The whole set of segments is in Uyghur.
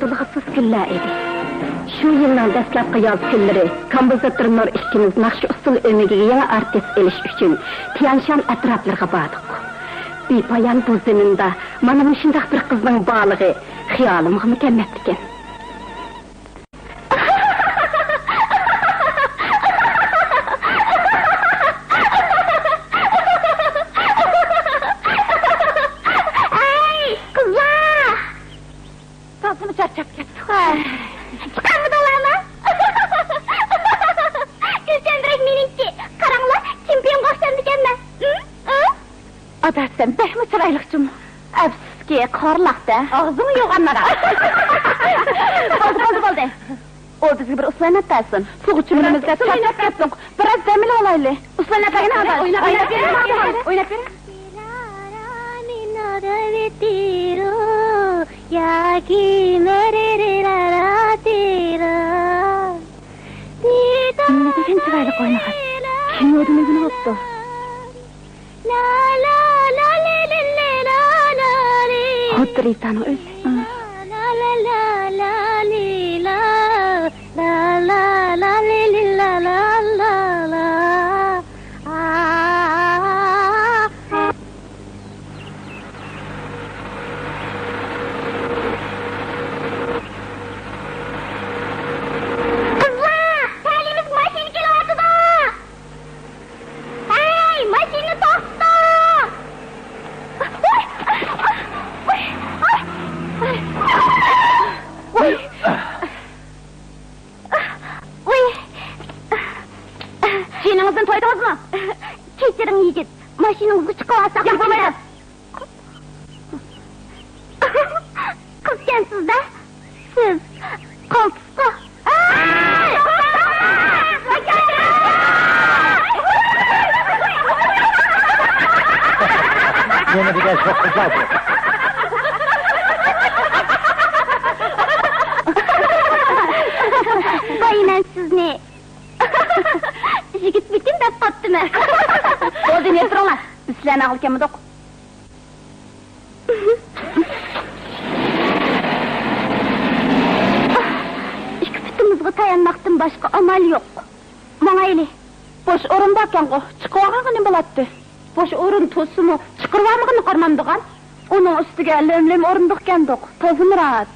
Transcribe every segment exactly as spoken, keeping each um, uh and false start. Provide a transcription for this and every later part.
تولغۇسىز كۈنلەر ئىدى. شۇ يىلنىڭ دەسلەپكى ياز كۈنلىرى كومپوزىتور نۇر ئىككىمىز ناخشا ئۇسسۇل ئۆمىكىگە يېڭى ئارتىس ئېلىش ئۈچۈن تيەنشان ئەتراپلىرىغا باردۇق. بىپايان بۇ زېمىندا مانا مۇشۇنداق بىر قىزنىڭ بارلىقى خىيالىمغىمۇ كەلمەپتىكەن. ئەي، قىزلار! تازىمۇ چارچاپ كەتتۇق. ھە. چىقارمىدىڭلارمۇ؟ گۈلچەھرەم مېنىڭكى. قاراڭلار، چېمپىيونغا ئوخشامدىكەنمەن. ھە؟ ھە؟ ئاداش، سەن بەكمۇ چىرايلىق جۇمۇ. ئەپسۇسكى، قارلاق-دە. ئاغزىڭنى يوغان ماڭا. بولدى، بولدى، بولدى. ئۇ بىزگە بىر ئۇسسۇل ئويناپ بەرسۇن. سۇغا چۆمۈلىمىز دەپ چارچاپ كەتتۇق. بىراز دەم ئېلىۋالايلى. ئۇسسۇل ئويناپ بەرگىنە ئاداش. ئويناپ، ئويناپ بېرىڭ، ئويناپ بېرىڭ. نېمە دېگەن چىرايلىق ئوينىغان. كىنودىن ئۆگىنىۋاپتۇ. خۇددى رىتانىڭ ئۆزى. قىزلار، تەلىيىمىزگە ماشىنا كېلىۋاتىدۇ! ھەي، ماشىنىنى توختىتىڭ! ۋۇي! ۋۇي! جېنىڭىزدىن تويدىڭىزمۇ؟ كەچۈرۈڭ، يىگىت. ماشىنىڭىزغا چىقىۋالساق. ياق، بولمايدۇ. قىزكەنسىز-دە، سىز قالتىسقا. نېمە دېگەن شوخ قىزلار بۇ؟ ۋاي، مەن سىزنى يىگىتمىكىن دەپ قاپتىمەن. بولدى، يېتىرىڭلار. بىز سىلەرنى ئاغلىكەنمىدۇق. ئىككى پۇتىمىزغا تايانماقتىن باشقا ئامال يوق. ماڭايلى. بوش ئورۇن باركەنغۇ، چىقىۋالغانغا نېمە بولاتتى؟ بوش ئورۇن توسسىمۇ، چىقىرىۋالمىغىنىنى قارىمامدىغان. ئۇنىڭ ئۈستىگە لۆم-لۆم ئورۇندۇقكەندۇق، تازىمۇ راھەت.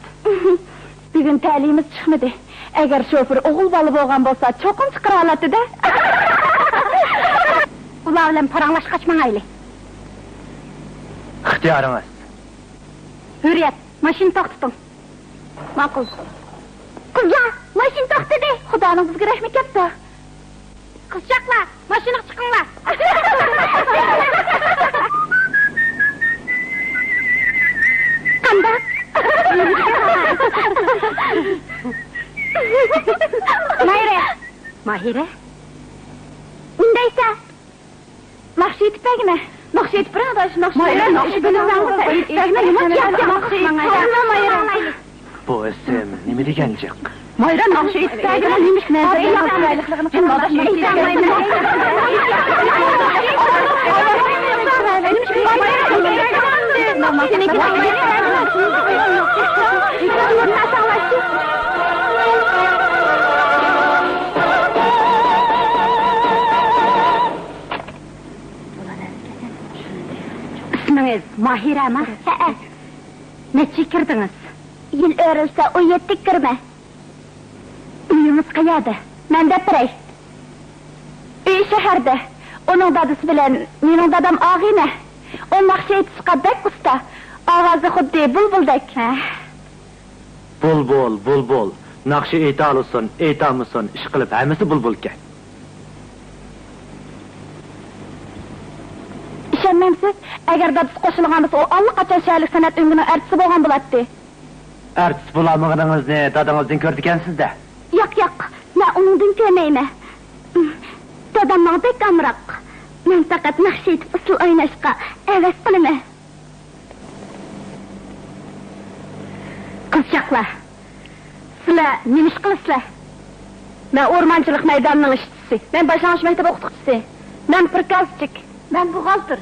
بۈگۈن تەلىيىمىز چىقمىدى. ئەگەر شوپۇر ئوغۇل بالا بولغان بولسا، چوقۇم چىقىرىۋالاتتى-دە. ئۇلار بىلەن پاراڭلاشقاچ ماڭايلى. ئىختىيارىڭىز. ھۆرىيەت، ماشىنا توختىتىڭ. ماقۇل. قىزلار، ماشىنا توختىدى. خۇدانىڭ بىزگە رەھمى كەپتۇ. قىزچاقلار، ماشىنىغا چىقىڭلار. قانداق؟ ماھىرە. ماھىرە؟ ئۇندايسا، ناخشا ئېيتىپ بەرگىنە. ناخشا ئېيتىپ بېرىڭ، ئاداش، ناخشا. ماھىرە، ناخشا ئېيتىپ بەرگىنە. ياق، ياق، ناخشا ئېيتىپ بەرگىنە. ماھىرە. بۇ ئىسىم نېمە دېگەن جىق؟ ماھىرە، ناخشا ئېيتىپ بەرگىنە. نېمىشقا نەزەر ياق؟ ئىسمىڭىز ماھىرەمۇ؟ ھەئە. نەچچىگە كىردىڭىز؟ يىل ئۆرۈلسە، ئون يەتتىگە كىرىمەن. ئۆيىڭىز قەيەردە؟ مەن دەپ بېرەي. ئۆي شەھەردە. ئۇنىڭ دادىسى بىلەن مېنىڭ دادام ئاغىنە. ئۇ ناخشا ئېيتىشقا بەك ئۇستا. ئاۋازى خۇددى بۇلبۇلدەك. ھە. بۇلبۇل، بۇلبۇل. ناخشا ئېيتالىسۇن، ئېيتالمىسۇن، ئىشقىلىپ ھەممىسى بۇلبۇلكەن. ئىشەنمەمسىز؟ ئەگەر دادىسى قوشۇلغان بولسا، ئۇ ئاللىقاچان شەھەرلىك سەنئەت ئۆمىكىنىڭ ئارتىسى بولغان بولاتتى. ئارتىس بولالمىغىنىڭىزنى دادىڭىزدىن كۆرىدىكەنسىز-دە. ياق، ياق، مەن ئۇنىڭدىن كۆرمەيمەن. دادام ماڭا بەك ئامراق. مەن پەقەت ناخشا ئېيتىپ ئۇسسۇل ئويناشقا ھەۋەس قىلىمەن. قىزچاقلار، سىلەر نېمە ئىش قىلىسىلەر؟ مەن ئورمانچىلىق مەيدانىنىڭ ئىشچىسى. مەن باشلانغۇچ مەكتەپ ئوقۇتقۇچىسى. مەن پرىكازچىك. مەن بوغالتىر.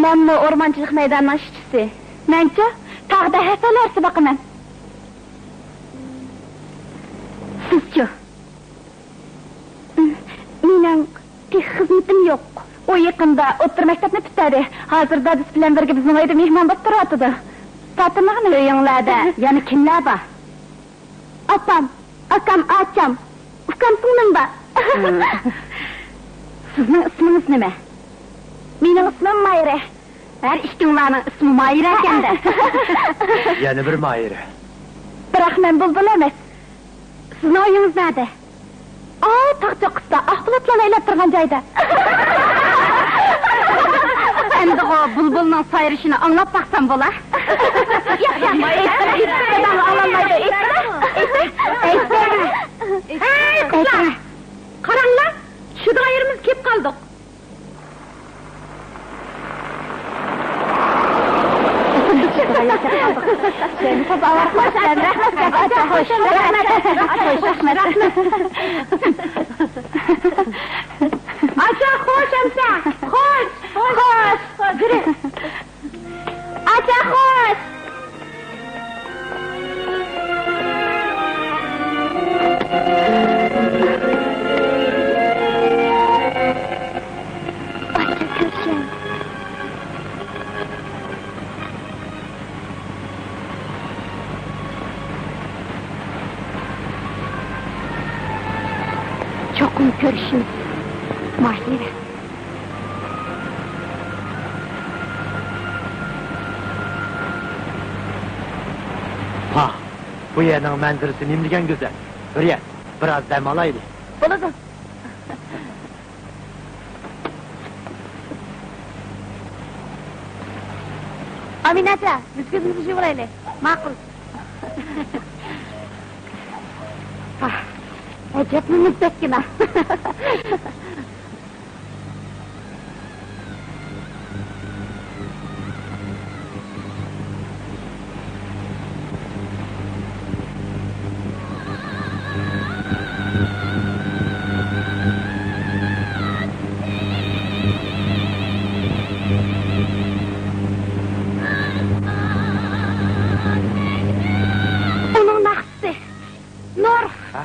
مەنمۇ ئورمانچىلىق مەيدانىنىڭ ئىشچىسى. مەنچۇ، تاغدا ھەسەل ھارىسى باقىمەن. چۇ. مېنىڭ تېخى خىزمىتىم يوق. ئۇ يېقىندا ئوتتۇرا مەكتەپنى پۈتتۈردى. ھازىر دادىسى بىلەن بىرگە بىزنىڭ ئۆيدە مېھمان بولۇپ تۇرۇۋاتىدۇ. تاتىلىغىن ئۆيۈڭلەردە يەنە كىملەر بار؟ ئاپام، ئاكام، ئاچام، ئۇكام سىڭلىم بار. سىزنىڭ ئىسمىڭىز نېمە؟ مېنىڭ ئىسمىم مايرا. ھەر ئىككىڭلارنىڭ ئىسمى مايرا ئىكەن-دە. يەنە بىر مايرا. بىراق مەن بۇلبۇل ئەمەس. سىزنىڭ ئۆيىڭىز نەدە؟ ئاۋۇ تاغ چوققىسىدا ئاق بۇلۇتلار ئەيلەپ تۇرغان جايدا. ئەمدىغۇ بۇلبۇلنىڭ سايرىشىنى ئاڭلاپ باقسام بولا؟ ياق، ياق، ئېيتسىلا، ئېيتسىلا، داداڭ ئاڭلالمايدۇ، ئېيتسىلا، ئېيتسىلا. ھەي، قىزلار! قاراڭلار، چۈشىدىغان يېرىمىزگە كېلىپ قالدۇق. ئاچا، خوش ئەمسە! خوش! خوش! خوش! يۈرۈڭ! ئاچا، خوش! ئاچا، كۆرۈشەي. چوقۇم كۆرۈشىمىز، ماھىرە. ۋاھ، بۇ يەرنىڭ مەنزىرىسى نېمىدېگەن گۈزەل. ھۈررىيەت، بىراز دەم ئالايلى. بولىدۇ. ئامىنە ئاچا، بىز كۆزىمىزنى يۇمۇۋالايلى. ماقۇل. ئاھ، ئەجەبمۇ مۇزدەك كىنو. ئۇنىڭ ناخشىسى. نۇر! ھە؟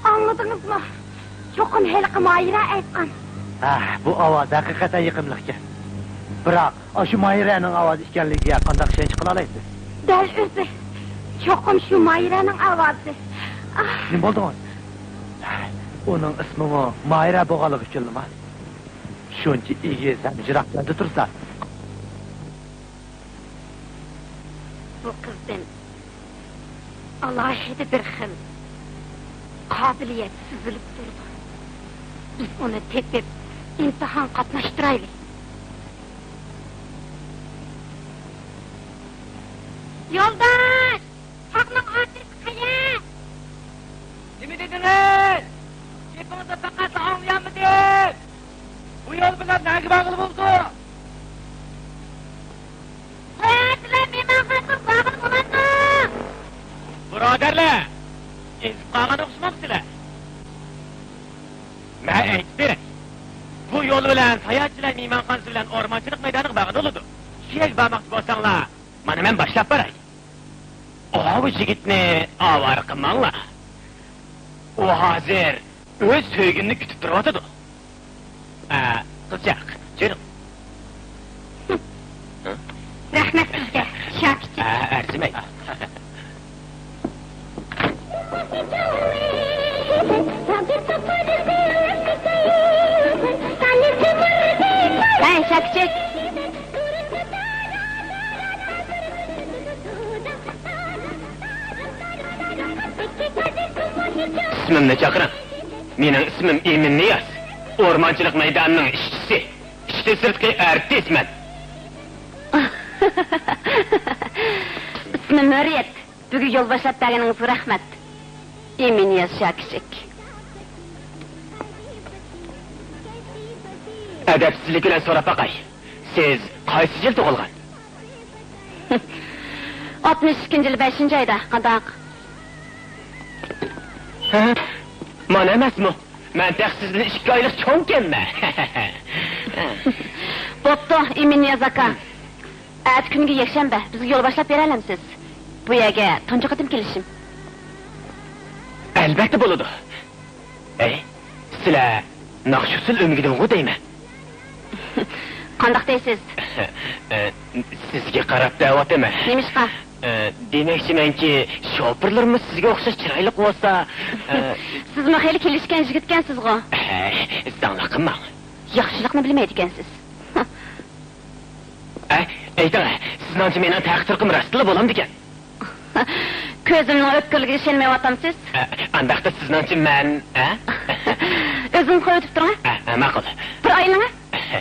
ئاڭلىدىڭىزمۇ؟ چوقۇم ھېلىقى ماھىرە ئېيتقان. ھە، بۇ ئاۋاز ھەقىقەتەن يېقىملىقكەن. بىراق، ئاشۇ ماھىرەنىڭ ئاۋازى ئىكەنلىكىگە قانداق ئىشەنچ قىلالايسىز؟ دەل ئۆزى. چوقۇم شۇ ماھىرەنىڭ ئاۋازى. ئاھ. نېمە بولدىڭىز؟ ئۇنىڭ ئىسمىمۇ ماھىرە بولغانلىقى ئۈچۈنلىما؟ شۇنچە ئېگىز ھەم يىراق يەردە تۇرسا. بۇ قىزدىن ئالاھىدە بىر خىل قابىلىيەت سېزىلىپ تۇرىدۇ. بىز ئۇنى تېپىپ، ئىمتىھان قاتناشتۇرايلى. يولداش! تاغنىڭ ئادرېسى قەيەر؟ نېمە دېدىڭىز؟ گېپىڭىزنى پەقەتلا ئاڭلىيالمىدىم. بۇ يول بىلەن نەگە بارغىلى بولىدۇ؟ قوياڭ، سىلەر مېھمانخانىسىغا بارغىلى بولامدۇ؟ بۇرادەرلەر، ئېزىپ قالغان ئوخشىمامسىلەر؟ مەن ئېيتىپ بېرەي. بۇ يول بىلەن ساياھەتچىلەر مېھمانخانىسى بىلەن ئورمانچىلىق مەيدانىغا بارغىلى بولىدۇ. شۇ يەرگە بارماقچى بولساڭلار، مانا مەن باشلاپ باراي. ئاۋۇ يىگىتنى ئاۋارە قىلماڭلار. ئۇ ھازىر ئۆز سۆيگۈنىنى كۈتۈپ تۇرۇۋاتىدۇ. ئە، قىزچاق، جېنىم. رەھمەت سىزگە، شاكىچى. ئە، ئەرزىمەي. ھەي، شاكىچى. ئىسمىمنى چاقىرىڭ. مېنىڭ ئىسمىم ئىمىن نىياز. ئورمانچىلىق مەيدانىنىڭ ئىشچىسى. ئىشتىن سىرتقى ئارتىس مەن. ئىسمىم ھۆرىيەت. بۈگۈن يول باشلاپ بەرگىنىڭىزگە رەھمەت. ئىمىن نىياز شاكىچىك. ئەدەپسىزلىك بىلەن سوراپ باقاي. سىز قايسى يىل تۇغۇلغان؟ ئاتمىش ئىككىنچى يىل بەشىنچى ئايدا. قانداق؟ ھە؟ مانا ئەمەسمۇ؟ مەن تېخى سىزدىن ئىككى ئايلىق چوڭكەنمەن. بوپتۇ، ئىمىن نىياز ئاكا. ئەتە كۈنگە يەكشەنبە، بىزگە يول باشلاپ بېرەلەمسىز؟ بۇ يەرگە تۇنجى قېتىم كېلىشىم. ئەلۋەتتە بولىدۇ. ئەي، سىلەر ناخشا-ئۇسسۇل ئۆمىكىدىنغۇ دەيمەن. قانداق دەيسىز؟ ئە، سىزگە قاراپ دەۋاتىمەن. نېمىشقا؟ ئە، دېمەكچىمەنكى، شوپۇرلىرىمۇ سىزگە ئوخشاش چىرايلىق بولسا، ئە، سىزمۇ خېلى كېلىشكەن يىگىتكەنسىزغۇ؟ ھەي، زاڭلىق قىلماڭ. ياخشىلىقنى بىلمەيدىكەنسىز. ئە، ئېيتىڭ، سىزنىڭچە مېنىڭ تەقدىر-تۇرقۇم راستلا بولامدىكەن؟ كۆزۈمنىڭ ئۆتكۈرلۈكىگە ئىشەنمەيۋاتامسىز؟ ئە، ئانداقتا سىزنىڭچە مەن، ئە؟ ئۆزىڭىز قويۇۋېتىپ تۇرۇڭ، ھە؟ ئە، ئە، ماقۇل. بىر ئايلىنىڭ، ھە؟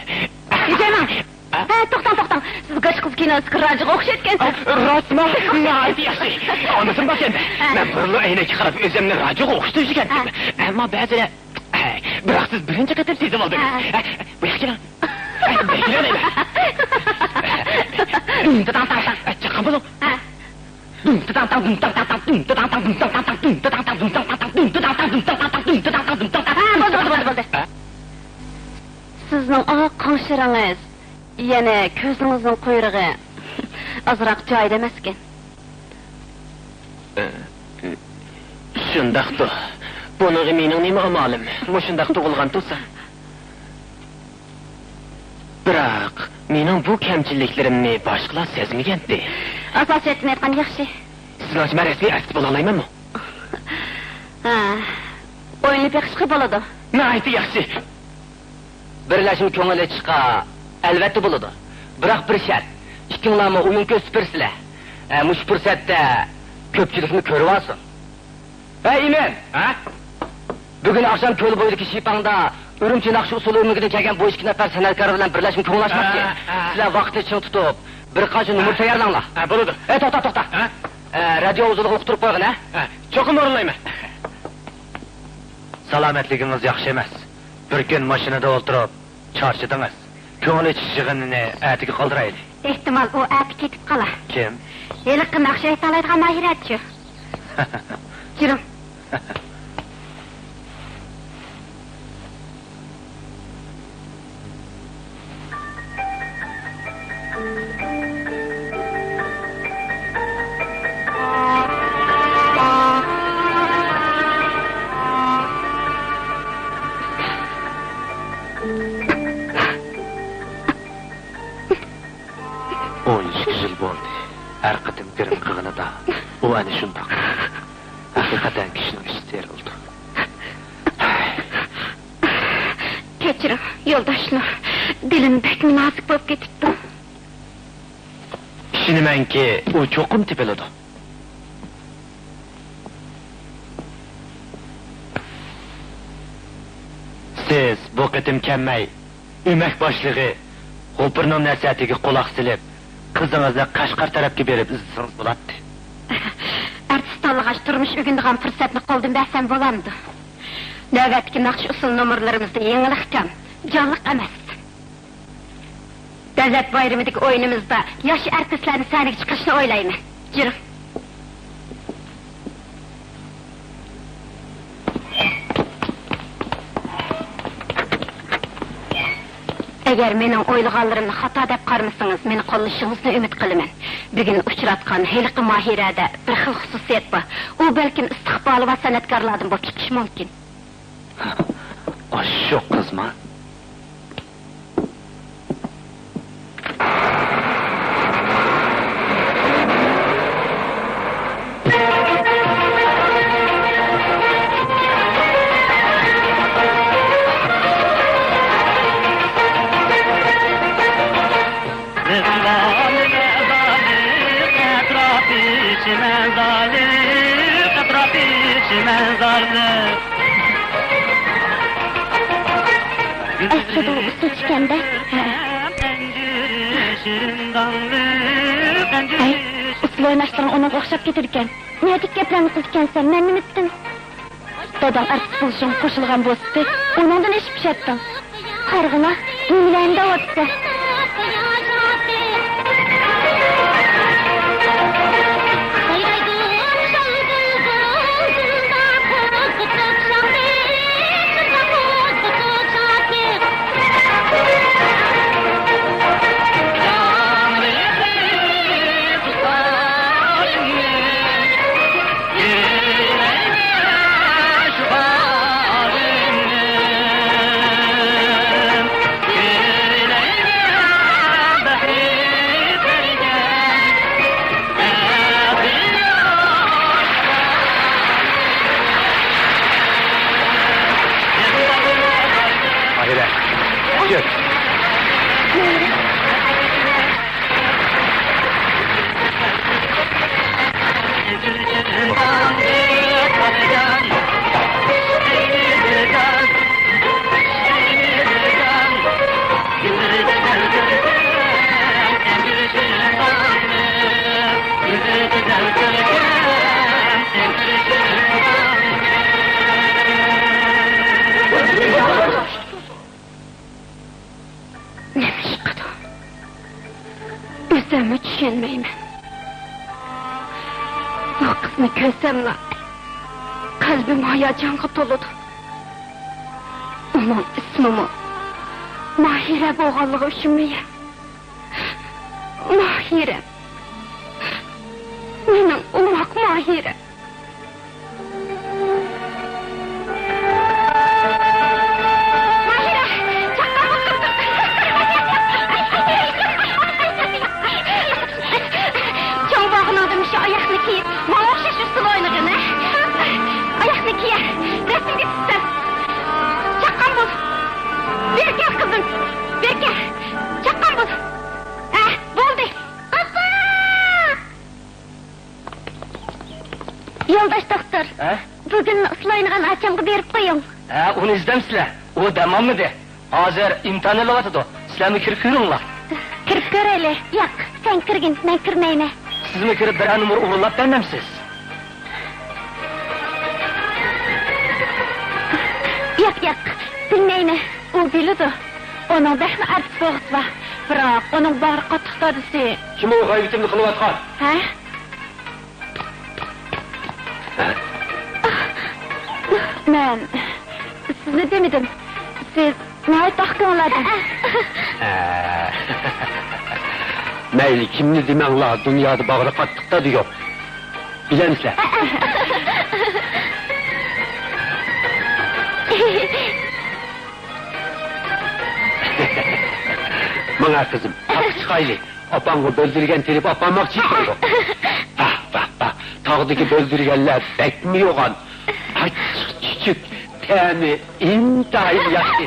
ئە؟ ھە، توختاڭ، توختاڭ. سىز گاچ قىز كىنوسىدىكى راجىغا ئوخشايدىكەنسىز. ئە، راستمۇ؟ ناھايىتى ياخشى. ئانىسىمۇ بار ئىكەن. ھە. مەن بۇرۇنلا ئەينەككە قاراپ ئۆزۈمنى راجىغا ئوخشىتىۋېتىۋاتىمەن. ھە. ئەمما بەزىدە، ھە، بىراق سىز بىرىنچى قېتىم سېزىۋالدىڭىز. ھە. ھە، بۇ ياققا كېلىڭ. ھە، بۇ ياققا كېلىڭ دەيمەن. دۇم تىداڭ تاڭ تاڭ. ھە، چاققان بولۇڭ. ھە. دۇم تىداڭ تاڭ دۇم تاڭ تاڭ تاڭ، دۇم تىداڭ تاڭ دۇم تاڭ تاڭ تاڭ، دۇم تىداڭ تاڭ دۇم تاڭ تاڭ تاڭ، دۇم تىداڭ تاڭ دۇم تاڭ تاڭ تاڭ، دۇم تىداڭ تاڭ دۇم تاڭ تاڭ. ھە، بولدى، بولدى، بولدى، بولدى. ھە؟ سىزنىڭ ئاق قاڭشىرىڭىز، يەنە كۆزىڭىزنىڭ قۇيرۇقى ئازراق جايىدا ئەمەسكەن. ئە، شۇنداقتۇ. بۇنىڭغا مېنىڭ نېمە ئامالىم؟ مۇشۇنداق تۇغۇلغان تۇرسام. بىراق، مېنىڭ بۇ كەمچىلىكلىرىمنى باشقىلار سەزمىگەنتى. ئاساسىيەتتىن ئېيتقان ياخشى. سىزنىڭچە مەن رەسمىي ئارتىس بولالايمەنمۇ؟ ھە، ئويلىنىپ بېقىشقا بولىدۇ. ناھايىتى ياخشى. بىرلەشمە كۆڭۈل ئېچىشقا ئەلۋەتتە بولىدۇ. بىراق بىر شەرت، ئىككىڭلارمۇ ئويۇن كۆرسىتىپ بېرىسىلەر. ھە، مۇشۇ پۇرسەتتە كۆپچىلىكمۇ كۆرۈۋالسۇن. ھەي، ئىمىن! ھە؟ بۈگۈن ئاخشام كۆل بويىدىكى شىپاڭدا ئۈرۈمچى ناخشا ئۇسسۇل ئۆمىكىدىن كەلگەن بۇ ئىككى نەپەر سەنئەتكار بىلەن بىرلەشمە كوڭلاشماقچى. ھە، ھە. سىلەر ۋاقىتنى چىڭ تۇتۇپ، بىر قانچە نومۇر ھە. تەييارلاڭلار. ھە، بولىدۇ. ئەي، توختا، توختا. ھە؟ ئە، رادىيو ئوزۇلىغا ئۇقتۇرۇپ قويغىن، ھە؟ ھە، چوقۇم ئورۇنلايمەن. سالامەتلىكىڭىز ياخشى ئەمەس. بىر كۈن ماشىنىدا ئولتۇرۇپ، چارچىدىڭىز. كۆڭۈل ئېچىش يىغىنىنى ئەتىگە قالدۇرايلى. ئېھتىمال، ئۇ ئەتە كېتىپ قالار. كىم؟ ھېلىقى ناخشا ئېيتالايدىغان ماھىرەچۇ. يۈرۈڭ. ئون ئىككى يىل بولدى. ھەر قېتىم گىرىم قىلغىنىدا، ئۇ ئەنە شۇنداق. ھەقىقەتەن كىشىنىڭ ئىچى سىيرىلىدۇ. كەچۈرۈڭ، يولداش نۇر. دىلىم بەكمۇ نازۇك بولۇپ كېتىپتۇ. ئىشىنىمەنكى، ئۇ چوقۇم تېپىلىدۇ. سىز بۇ قېتىم كەلمەي، ئۆمەك باشلىقى غوپۇرنىڭ نەسىھەتىگە قۇلاق سېلىپ، قىزىڭىزنى قەشقەر تەرەپكە بېرىپ ئىزدىسىڭىز بولاتتى. ئارتىس تاللىغاچ تۇرمۇش ئۆگىنىدىغان پۇرسەتنى قولدىن بەرسەم بولامدۇ؟ نۆۋەتتىكى ناخشا ئۇسسۇل نومۇرلىرىمىزدا يېڭىلىق كەم، جانلىق ئەمەس. دۆلەت بايرىمىدىكى ئويۇنىمىزدا ياش ئارتىسلارنى سەھنىگە چىقىرىشنى ئويلايمەن. يۈرۈڭ. ئەگەر مېنىڭ ئويلىغانلىرىمنى خاتا دەپ قارىمىسىڭىز، مېنى قوللىشىڭىزنى ئۈمىد قىلىمەن. بۈگۈن ئۇچراتقان ھېلىقى ماھىرەدە بىر خىل خۇسۇسىيەت بار. ئۇ بەلكىم ئىستىقبالى بار سەنئەتكارلاردىن بولۇپ چىقىشى مۇمكىن. ئاشۇ قىزما؟ ئەسلىدە ئۇ ئۇسسۇلچىكەن-دە. ھە. ئەي، ئۇسسۇل ئويناشلىرىڭ ئۇنىڭغا ئوخشاپ كېتىدىكەن. نەدىكى گەپلەرنى قىلىدىكەنسەن، مەن نېمە ئېيتتىم؟ داداڭ ئارتىس بولۇشۇڭغا قوشۇلغان بولسىدى، ئۇنىڭدىن ئېشىپ چۈشەتتىڭ. قارىغىنا، نېمىلەرنى دەۋاتىسەن؟ نېمىشقىدۇ؟ ئۆزۈممۇ چۈشەنمەيمەن. بۇ قىزنى كۆرسەملا، قەلبىم ھاياجانغا تولىدۇ. ئۇنىڭ ئىسمىمۇ ماھىرە بولغانلىقى ئۈچۈنمۇ يا؟ ماھىرە. مېنىڭ ئوماق ماھىرە. ماھىرە! چاققان بول! چوڭ بولغىنىڭدا مۇشۇ ئاياقنى كىيىپ، ماڭا ئوخشاش ئۇسسۇل ئوينىغىن، ھە؟ ئاياقنى كىيە، رەسىمگە چۈشسەم. چاققان بول! بېرى كەل، قىزىم! بېرى كەل! چاققان بول! ھە، بولدى! ئاپا! يولداش دوختۇر، ھە؟ بۈگۈن ئۇسسۇل ئوينىغان ئاچامغا بېرىپ قويۇڭ. ھە، ئۇنى ئىزدەمسىلەر. ئۇ دەم ئالمىدى. ھازىر ئىمتىھان ئېلىۋاتىدۇ. سىلەرمۇ كىرىپ كۆرۈڭلار. كىرىپ كۆرەيلى. ياق، سەن كىرگىن، مەن كىرمەيمەن. سىزمۇ كىرىپ بىرەر نومۇر ئورۇنلاپ بەرمەمسىز؟ ياق، ياق، بىلمەيمەن. ئۇ بىلىدۇ. ئۇنىڭ بەكمۇ ئارتىس بولغۇسى بار. بىراق، ئۇنىڭ باغرى قاتتىق دادىسى. كىم ئۇ غەيۋىتىمنى قىلىۋاتقان؟ ھە؟ مەن سىزنى دېمىدىم. سىز ناھايىتى ئاق كۆڭۈل ئادەم. مەيلى، كىمنى دېمەڭلار، دۇنيادا باغرى قاتتىق دادى يوق. بىلەمسىلەر؟ ماڭە قىزىم، تاغقا چىقايلى. ئاپاڭغا بۆلدۈرگەن تېرىپ ئاپارماقچى ئىدىم. باھ، باھ، باھ. تاغدىكى بۆلدۈرگەنلەر بەكمۇ يوغان. ئاچچىق چۈچۈك، تەمى ئىنتايىن ياخشى.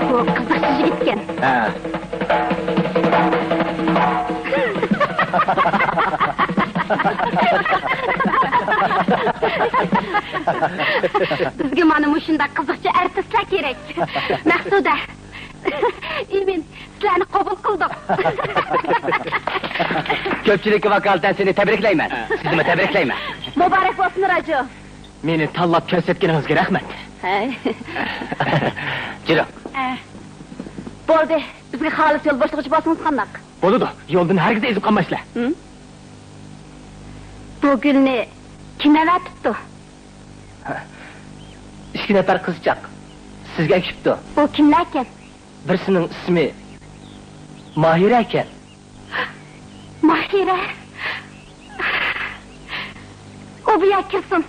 بۇ قىزىقچى يىگىتكەن. ھە. بىزگە مانا مۇشۇنداق قىزىقچى ئارتىسلار كېرەك. مەقسۇدە، ئىمىن، سىلەرنى قوبۇل قىلدۇق. كۆپچىلىككە ۋاكالىتەن سېنى تەبرىكلەيمەن. سىزنىمۇ تەبرىكلەيمەن. مۇبارەك بولسۇن، راجۇ. مېنى تاللاپ كۆرسەتكىنىڭىزگە رەھمەت. ھەي. جۈرۈڭ. ئە. بولدى، بىزگە خالىس يول بوشلىغۇچى بولسىڭىز قانداق؟ بولىدۇ، يولدىن ھەرگىز ئېزىپ قالمايسىلەر. ھىم؟ بۇ گۈلنى كىم ئەۋەتىپتۇ؟ ئىككى نەپەر قىزچاق سىزگە ئەكىپتۇ. ئۇ كىملەركەن؟ بىرسىنىڭ ئىسمى ماھىرە ئىكەن. ماھىرە؟ ئۇ بۇ يەرگە كىرسۇن.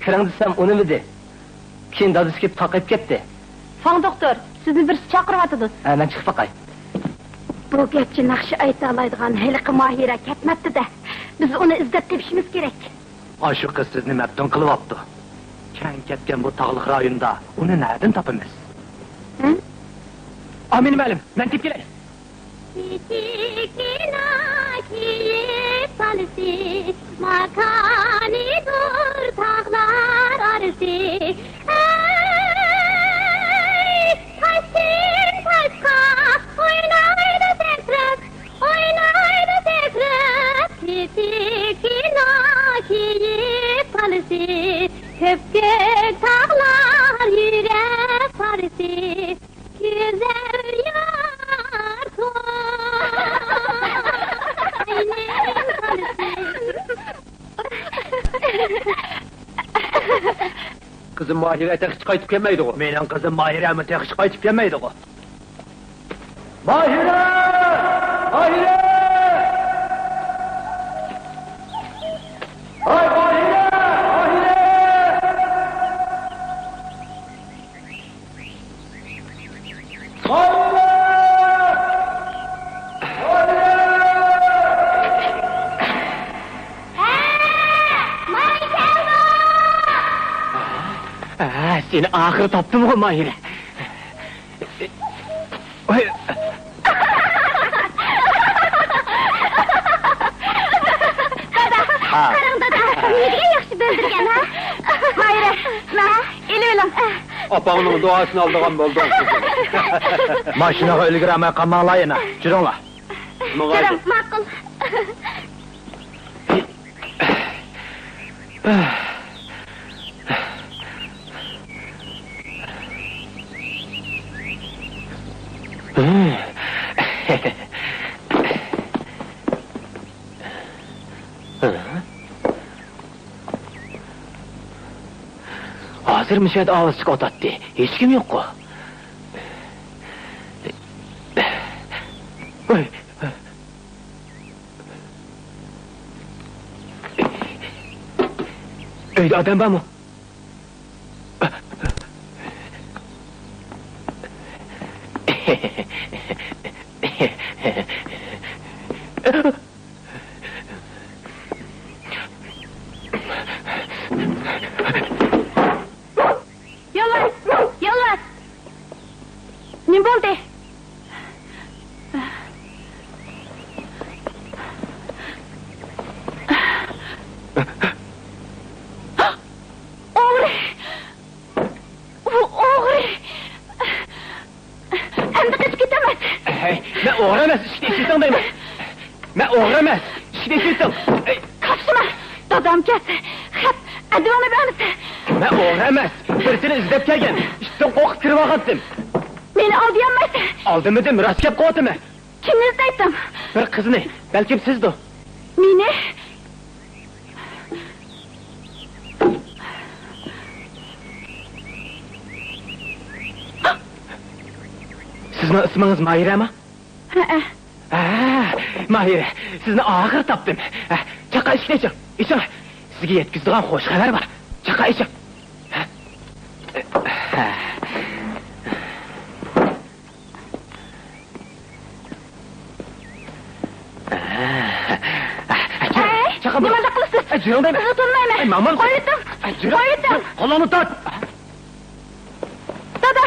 كىرىڭ دېسەم ئۇنىمىدى. كېيىن دادىسى كېلىپ تاقىيىپ كەتتى. فاڭ دوختۇر، سىزنى بىرسى چاقىرىۋاتىدۇ. ھە، مەن چىقىپ باقاي. بۇ گەپچە ناخشا ئېيتالايدىغان ھېلىقى ماھىرە كەتمەپتۇ-دە. بىز ئۇنى ئىزدەپ تېپىشىمىز كېرەك. ئاشۇ قىز سىزنى مەپتۇن قىلىۋاپتۇ. كەڭ كەتكەن بۇ تاغلىق رايوندا ئۇنى نەدىن تاپىمىز؟ ھە؟ ئامىنە مەلىم، مەن تېپىپ كېلەي. كىچىككىنە كېيىپ بالىسى، ماكانىدۇر تاغلار ئارىسى. ئەي، تاشتىن تاشقا ئوينايدۇ سەكرەپ، ئوينايدۇ سەكرەپ، كىچىككىنە كېيىپ بالىسى، كۆپكۆك تاغلار يۈرەك پارىسى. گۈزەل يار توينىڭ بالىسى. قىزىم ماھىرە تېخىچە قايتىپ كەلمەيدىغۇ؟ مېنىڭ قىزىم ماھىرەمۇ تېخىچە قايتىپ كەلمەيدىغۇ؟ ماھىرە! ماھىرە! ھاي، ماھىرە! ماھىرە! ھە، سېنى ئاخىرى تاپتىمغۇ، ماھىرە. ۋاي. دادا، ھا. قاراڭ، دادا، نېمىدېگەن ياخشى بىلدۈرگەن، ھە؟ ماھىرە، مانا، ئېلىۋېلىڭ. ئاپاڭنىڭ دۇئاسىنى ئالىدىغان بولدۇڭ، قىزىم. ماشىنىغا ئۈلگۈرەلمەي قالماڭلار يەنە. جۈرۈڭلار. ماڭايلى. جۈرۈڭ، ماقۇل. ھازىر مۇشۇ يەردە ئاۋاز چىقىۋاتاتتى. ھېچكىم يوققۇ؟ ۋاي. ئۆيدە ئادەم بارمۇ؟ يولۋاس! يولۋاس! نېمە بولدى؟ ئوغرى! ئۇ ئوغرى! ئەمدى قېچىپ كېتەلمەيسەن. ھەي، مەن ئوغرى ئەمەس، ئىشىكنى ئېچىۋېتىڭ دەيمەن. مەن ئوغرى ئەمەس، ئىشىكنى ئېچىۋېتىڭ. ئەي. قاپشىما، دادام كەلسە، خەپ، ئەدىۋىڭنى بەرمىسە. مەن ئوغرى ئەمەس، بىرسىنى ئىزدەپ كەلگەن. ئىتتىن قورقۇپ كىرىۋالغانتىم. مېنى ئالدىيالمايسەن. ئالدىمىدىم، راست گەپ قىلىۋاتىمەن. كىمنى ئىزدەيتتىڭ؟ بىر قىزنى، بەلكىم سىزدۇ. مېنى؟ سىزنىڭ ئىسمىڭىز ماھىرەمۇ؟ ھەئە. ھە، ماھىرە، سىزنى ئاخىرى تاپتىم. ھە، چاقا ئىشىكنى ئېچىڭ، ئېچىڭ. سىزگە يەتكۈزىدىغان خوش خەۋەر بار. چاقا ئېچىڭ. ھە. ھە. ئەي، نېمانداق قىلىسىز؟ ئەي، جۈرۈڭ دەيمەن. سىزنى تونۇمايمەن. ئەي، مامان. قويۇۋېتىڭ. ئەي، جۈرۈڭ. قويۇۋېتىڭ. قولۇڭنى تارت. دادا.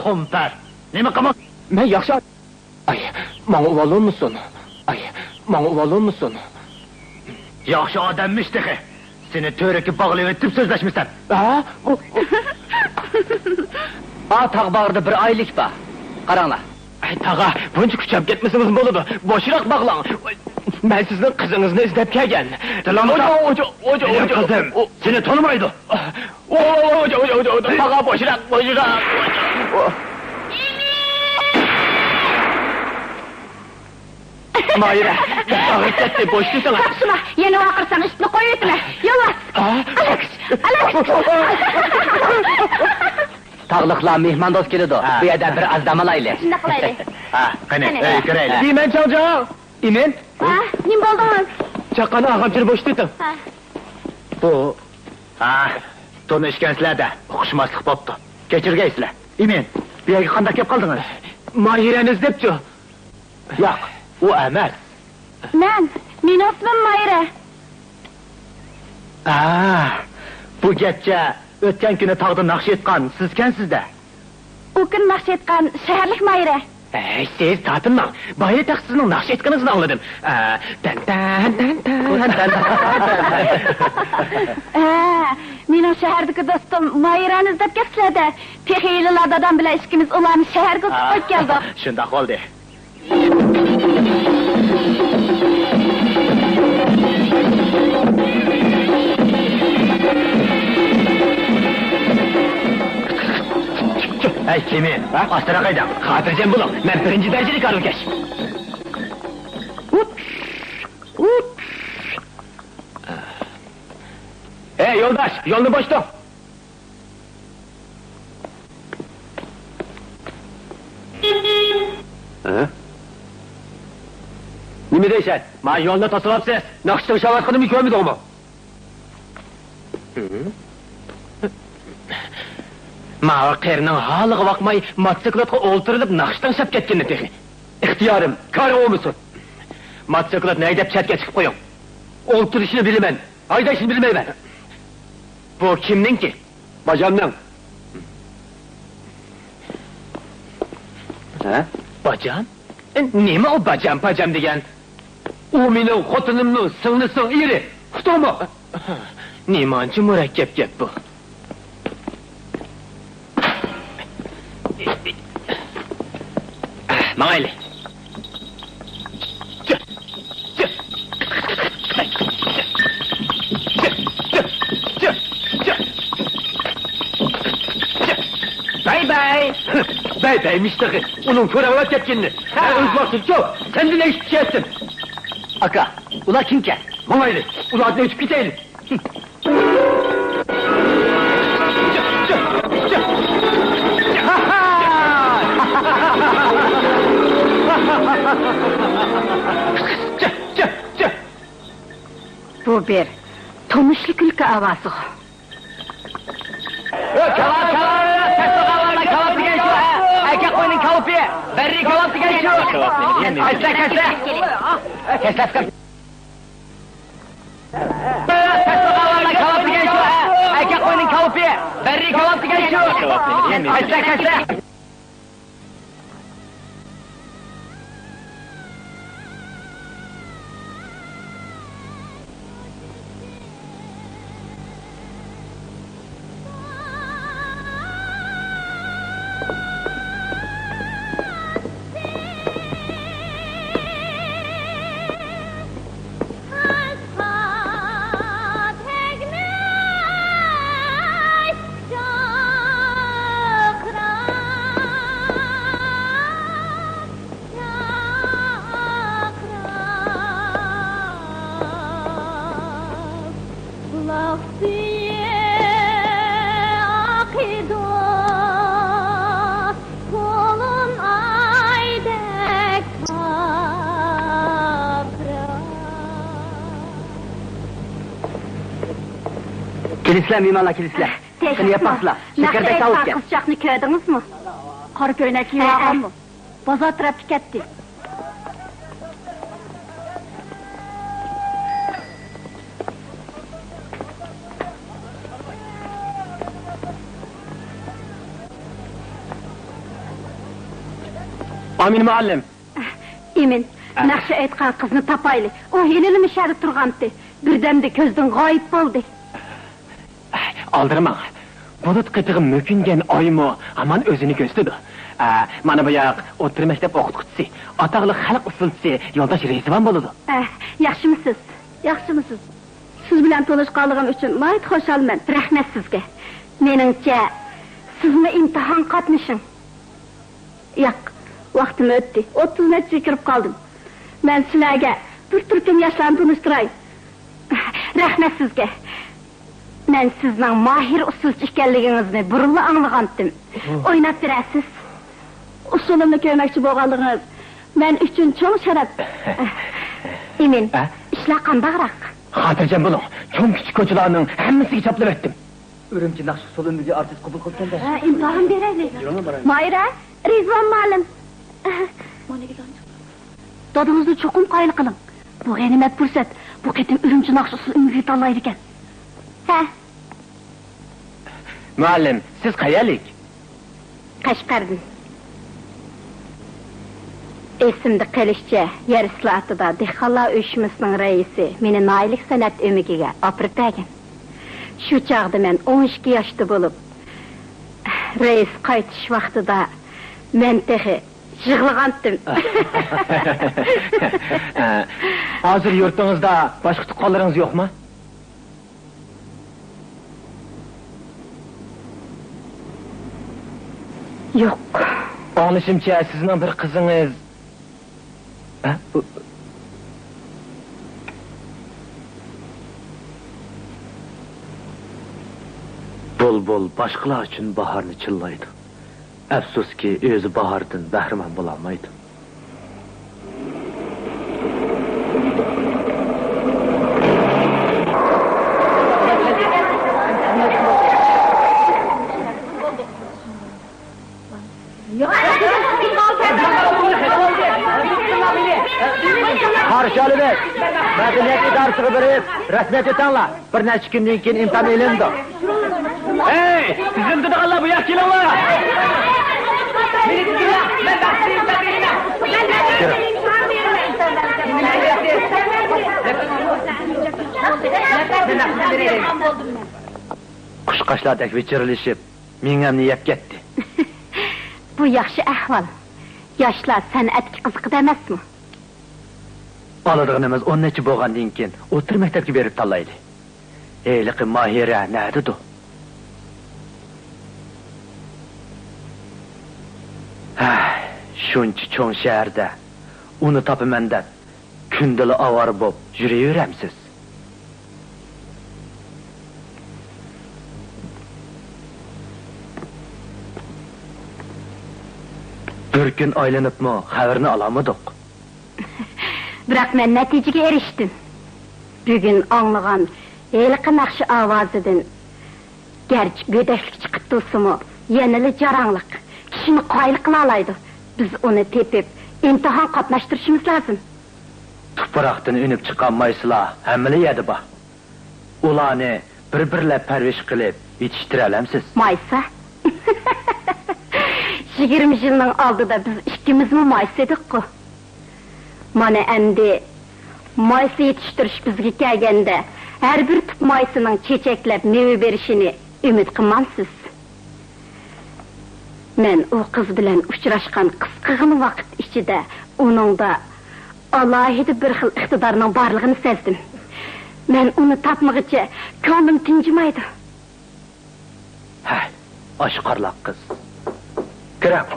خۇمپەر. نېمە قىلما؟ مەن ياخشى. ئاي، ماڭا ئۇۋال بولمىسۇن. ئاي، ماڭا ئۇۋال بولمىسۇن. ياخشى ئادەممىش تېخى. سېنى تۈۋرۈككە باغلىۋېتىپ سۆزلەشمىسەم. ھە؟ ئۇ، ئۇ. ئا، تاغ باغرىدا بىر ئايلىك بار. قاراڭلار. ئەي، تاغا، بۇنچە كۈچەپ كەتمىسىڭىز بولىدۇ. بوشراق باغلاڭ. مەن سىزنىڭ قىزىڭىزنى ئىزدەپ كەلگەن. تىلىڭنى تۇت. مېنىڭ قىزىم سېنى تونۇمايدۇ. ۋوي، ۋوي، ۋوي، ۋوي، ۋوي، ۋوي، تاغا بوشراق، بوشراق. ماھىرە، ئاغرىپ كەتتى، بوشىتىۋېتىڭ. قاپشىما، يەنە ۋارقىرىساڭ ئىشتىنى قويۇۋېتىمەن. يولۋاس! ئا؟ ئالەكس! ئالەكس! تاغلىقلار مېھماندوست كېلىدۇ. ھە. بۇ يەردە بىر ئاز دام ئالايلى. شۇنداق قىلايلى. ھە، قېنى، قېنى. ئۆيگە كىرەيلى. دېمەن چاڭجاڭ. ئىمىن. ھە، نېمە بولدىڭىز؟ چاققان ئاغام چىر بوشىتىۋېتىڭ. ھە. بۇ ھا، تونۇشكەنسىلەر-دە، ئۇقۇشماسلىق بوپتۇ. كەچۈرگەيسىلەر. ئىمىن، بۇ يەرگە قانداق كەپ قالدىڭىز؟ ماھىرەنى ئىزدەپچۇ؟ ياق، ئۇ ئەمەس. مەن، مېنىڭ ئىسمىم ماھىرە. ئا، بۇ گەپچە ئۆتكەن كۈنى تاغدا ناخشا ئېيتقان سىزكەنسىز-دە. ئۇ كۈنى ناخشا ئېيتقان شەھەرلىك ماھىرە. ھەي، سىز تارتىنماڭ. بايىلا تېخى سىزنىڭ ناخشا ئېيتقىنىڭىزنى ئاڭلىدىم. ئا، تەن، تەن، تەن، تەن، تەن. ھە، مېنىڭ شەھەردىكى دوستۇم ماھىرەنى ئىزدەپ كەپسىلەر-دە. تېخى ھېلىلا دادام بىلەن ئىككىمىز ئۇلارنى شەھەرگە ئۇزىتىپ قويۇپ كەلدۇق. شۇنداق بولدى. ھەي، كېمى، ھە؟ ئاستىراق ھەيدەڭ. خاتىرجەم بولۇڭ، مەن بىرىنچى دەرىجىلىك ھارۋىكەش. ھەي، يولداش، يولنى بوشىتىڭ. ھە؟ نېمە دەيسەن؟ ما يولنى توسۇۋاپسىز. ناخشا تىڭشاۋاتقىنىمنى كۆرمىدىڭمۇ؟ ماۋۇ قېرىنىڭ ھالىغا باقماي، موتوسىكلاتقا ئولتۇرۇلۇپ ناخشا تىڭشاپ كەتكىنى تېخى. ئىختىيارىم، كارى بولمىسۇن. موتوسىكلاتنى ھەيدەپ چەتكە چىقىپ قويۇڭ. ئولتۇرۇشنى بىلىمەن، ھەيدەشنى بىلمەيمەن. بۇ كىمنىڭكى؟ باجامنىڭ. ھە؟ باجام؟ نېمە ئۇ باجام-پاجام دېگەن؟ ئۇ مېنىڭ خوتۇنۇمنىڭ سىڭلىسىنىڭ ئېرى. ئۇقتۇڭمۇ؟ نېمانچە مۇرەككەپ گەپ بۇ. ماڭايلى. باي باي. باي بايمىش تېخى. ئۇنىڭ كۆرەڭلەپ كەتكىنىنى. ھە. مەن ئۆز ۋاقتىمچۇ سەندىن ئېشىپ چۈشەتتىم. ئاكا، ئۇلار كىمكەن؟ ماڭايلى، ئۇلاردىن ئۆتۈپ كېتەيلى. بۇ بىر تونۇشلۇق كۈلكە ئاۋازىغۇ. كاۋاپ، كاۋاپ، كاۋاپ دېگەن شۇ، ھە؟ ئەركەك قوينىڭ كاۋىپى، بەررى كاۋاپ دېگەن شۇ. كەسلە، كەسلە. كەسلە، كاۋاپ دېگەن شۇ، ھە؟ ئەركەك قوينىڭ كاۋىپى، بەررى كاۋاپ دېگەن شۇ. كەسلە، كەسلە. كېلىسىلەر، مېھمانلار، كېلىسىلەر. قېنى، يەپ باقسىلا. شەكەردەك تاۋۇپ ئىكەن. قىزچاقنى كۆردىڭىزمۇ؟ قارا كۆينەك كىيىۋالغانمۇ؟ بازار تەرەپكە كەتتى. ئامىن مۇئەللىم. ئىمىن، ناخشا ئېيتقان قىزنى تاپايلى. ئۇ ھېلىلا مۇشۇ يەردە تۇرغانتى. بىردەمدە كۆزدىن غايىب بولدى. ئالدىرىماڭ. بۇلۇت قېتىغا مۆكۈنگەن ئايمۇ ھامان ئۆزىنى كۆرسىتىدۇ. ئە، مانا بۇ ياق ئوتتۇرا مەكتەپ ئوقۇتقۇچىسى، ئاتاقلىق خەلق ئۇسسۇلچىسى يولداش رىزۋان بولىدۇ. ئە، ياخشىمۇسىز؟ ياخشىمۇسىز؟ سىز بىلەن تونۇشقانلىقىم ئۈچۈن ناھايىتى خۇشالمەن. رەھمەت سىزگە. مېنىڭچە، سىزمۇ ئىمتىھانغا قاتنىشىڭ. ياق، ۋاقتىم ئۆتتى. ئوتتۇز نەچچىگە كىرىپ قالدىم. مەن سىلەرگە بىر تۈركۈم ياشلارنى تونۇشتۇراي. رەھمەت سىزگە. مەن سىزنىڭ ماھىر ئۇسسۇلچى ئىكەنلىكىڭىزنى بۇرۇنلا ئاڭلىغانتىم. ئويناپ بېرەرسىز. ئۇسسۇلۇمنى كۆرمەكچى بولغانلىقىڭىز مەن ئۈچۈن چوڭ شەرەپ. ئىمىن، ئە؟ ئىش ئىشلار قانداقراق؟ خاتىرجەم بولۇڭ، چوڭ-كىچىك كوچىلارنىڭ ھەممىسىگە چاپلىۋەتتىم. ئۈرۈمچى ناخشا ئۇسسۇل ئۈنلۈكى ئارتىس قوبۇل قىلىپتىكەن-دە. ھە، ئىمتىھان بېرەيلى. ماھىرە، رىزۋان مۇئەللىم. دادىڭىزنى چوقۇم قايىل قىلىڭ. بۇ غەنىيمەت پۇرسەت. بۇ قېتىم ئۈرۈمچى ناخشا ئۇسسۇل ئۈنلۈكى تاللايدىكەن. ھە. مۇئەللىم، سىز قەيەرلىك؟ قەشقەردىن. ئېسىمدە قېلىشىچە، يەر ئىسلاھاتىدا دېھقانلار ئۇيۇشمىسىنىڭ رەئىسى مېنى ناھىيەلىك سەنئەت ئۆمىكىگە ئاپىرىپ بەرگەن. شۇ چاغدا مەن ئون ئىككى ياشتا بولۇپ، رەئىس قايتىش ۋاقتىدا مەن تېخى يىغلىغانتىم. ھازىر يۇرتىڭىزدا باشقا تۇغقانلىرىڭىز يوقمۇ؟ يوق. ئاڭلىشىمچە، سىزنىڭ بىر قىزىڭىز. ھە؟ بۇلبۇل باشقىلار ئۈچۈن باھارنى چىللايدۇ. ئەپسۇسكى، ئۆزى باھاردىن بەھرىمەن بولالمايدۇ. قارشى ئالىمىز، مەدەنىيەت ئىدارىسىگە بېرىپ، رەسمىيەت ئۆتەڭلار. بىر نەچچە كۈندىن كېيىن ئىمتىھان ئېلىنىدۇ. ھەي، تىزىمدىدىغانلار، بۇ ياققا كېلىڭلار! قۇشقاچلاردەك ۋىچىرلىشىپ، مېڭەمنى يەپ كەتتى. بۇ ياخشى ئەھۋال. ياشلار سەنئەتكە قىزىقىدۇ ئەمەسمۇ؟ ئالىدىغىنىمىز ئون نەچچە بولغاندىن كېيىن ئوتتۇرا مەكتەپكە بېرىپ تاللايلى. ھېلىقى ماھىرە نەدىدۇ؟ ھە، شۇنچە چوڭ شەھەردە ئۇنى تاپىمەن دەپ، كۈندىلا ئاۋارە بولۇپ يۈرۈۋېرەمسىز؟ بىر كۈن ئايلىنىپمۇ خەۋىرىنى ئالالمىدۇق. بىراق مەن نەتىجىگە ئېرىشتىم. بۈگۈن ئاڭلىغان ھېلىقى ناخشا ئاۋازىدىن گەرچە گۆدەكلىك چىقىپ تۇرسىمۇ، يەنىلا جاراڭلىق، كىشىنى قايىل قىلالايدۇ. بىز ئۇنى تېپىپ، ئىمتىھان قاتناشتۇرۇشىمىز لازىم. تۇپراقتىن ئۈنۈپ چىققان مايسىلار ھەممىلا يەردە بار. ئۇلارنى بىر-بىرلەپ پەرۋىش قىلىپ يېتىشتۈرەلەمسىز؟ مايسا؟ يىگىرمە يىلنىڭ ئالدىدا بىز ئىككىمىزمۇ مايسا ئىدۇققۇ. مانا ئەمدى مايسا يېتىشتۈرۈش بىزگە كەلگەندە، ھەر بىر تۈپ مايسىنىڭ چېچەكلەپ مېۋە بېرىشىنى ئۈمىد قىلمامسىز؟ مەن ئۇ قىز بىلەن ئۇچراشقان قىسقىغىنا ۋاقىت ئىچىدە ئۇنىڭدا ئالاھىدە بىر خىل ئىقتىدارنىڭ بارلىقىنى سەزدىم. مەن ئۇنى تاپمىغىچە كۆڭلۈم تىنجىمايدۇ. ھە، ئاشقارىلاق قىز. كىرىڭ.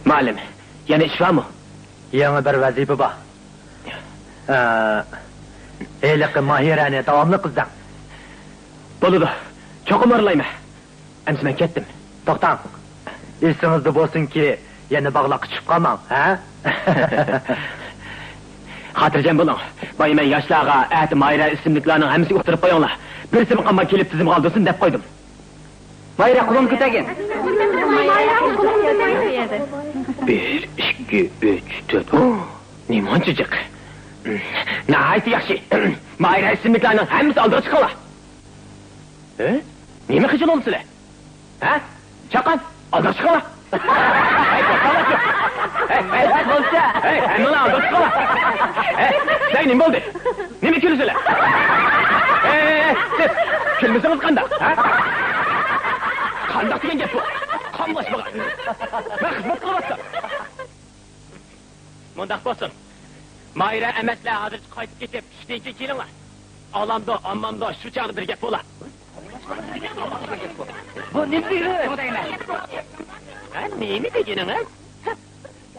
مۇئەللىم، يەنە ئىش بارمۇ؟ يېڭى بىر ۋەزىپە بار. ئە، ھېلىقى ماھىرەنى داۋاملىق ئىزدەڭ. بولىدۇ، چوقۇم ئارىلايمەن. ئەمىسە مەن كەتتىم. توختاڭ. ئېسىڭىزدە بولسۇنكى، يەنە باغلاققا چۈشۈپ قالماڭ، ھە؟ خاتىرجەم بولۇڭ. بايا مەن ياشلارغا ئەتە ماھىرە ئىسىملىكلارنىڭ ھەممىسىگە ئۇقتۇرۇپ قويۇڭلار. بىرسىمۇ قالماي كېلىپ تىزىمغا ئالدۇرسۇن دەپ قويدۇم. ماھىرە قولۇمنى كۆتەرگىن. بىر، ئىككى، ئۈچ، تۆت. ھو، نېمانچە جىق. ناھايىتى ياخشى. ماھىرە ئىسىملىكلارنىڭ ھەممىسى ئالدىغا چىقىڭلار. ھە؟ نېمە خىجىل بولدى سىلەر؟ ھە؟ چاققان، ئالدىغا چىقىڭلار. ھەي، توختاڭلارچۇ. ھەي، ھەي، ھەي، ھەممىڭلار ئالدىغا چىقىڭلار. ھەي، سەن نېمە بولدى؟ نېمە كۈلىسىلەر؟ ھەي، ھەي، ھەي، سىز كۈلمىسىڭىز قانداق، ھە؟ قانداق دېگەن گەپ بۇ؟ قاملاشمىغان. مەن خىزمەت قىلىۋاتسام. مۇنداق بولسۇن. ماھىرە ئەمەسلەر ھازىرچە قايتىپ كېتىپ، چۈشتىن كېيىن كېلىڭلار. ئالامدۇ، ئالمامدۇ، شۇ چاغدا بىر گەپ بولا. بۇ نېمە دېگىنىڭىز؟ ھە، نېمە دېگىنىڭىز؟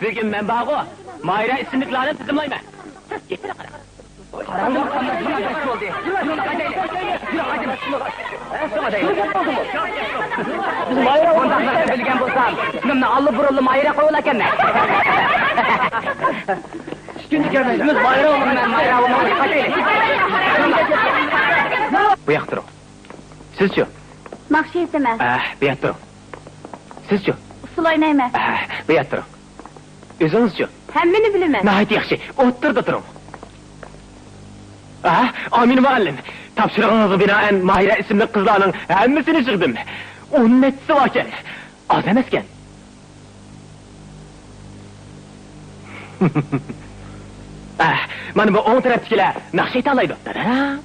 بۈگۈن مەن بارغۇ، ماھىرە ئىسىملىكلارنى تىزىملايمەن. گېپىنى قارا. بۇنداقلارنى بىلگەن بولسام، ئىسمىمنى ئاللىبۇرۇنلا ماھىرە قويۇۋالاركەنمەن. مەن ماھىرە بولماي قاچايلى. بۇ ياقتا تۇرۇڭ. سىزچۇ؟ ناخشا ئېيتىمەن. ئەھ، بۇ ياقتا تۇرۇڭ. سىزچۇ؟ ئۇسسۇل ئوينايمەن. ئەھ، بۇ ياقتا تۇرۇڭ. ئۆزىڭىزچۇ؟ ھەممىنى بىلىمەن. ناھايىتى ياخشى. ئوتتۇرىدا تۇرۇڭ. ئەھ، ئامىنە مۇئەللىم. تاپشۇرۇقىڭىزغا بىنائەن ماھىرە ئىسىملىك قىزلارنىڭ ھەممىسىنى يىغدىم. ئون نەچچىسى باركەن. ئاز ئەمەسكەن. ئەھ، مانا بۇ ئوڭ تەرەپتىكىلەر ناخشا ئېيتالايدۇ. داداداڭ.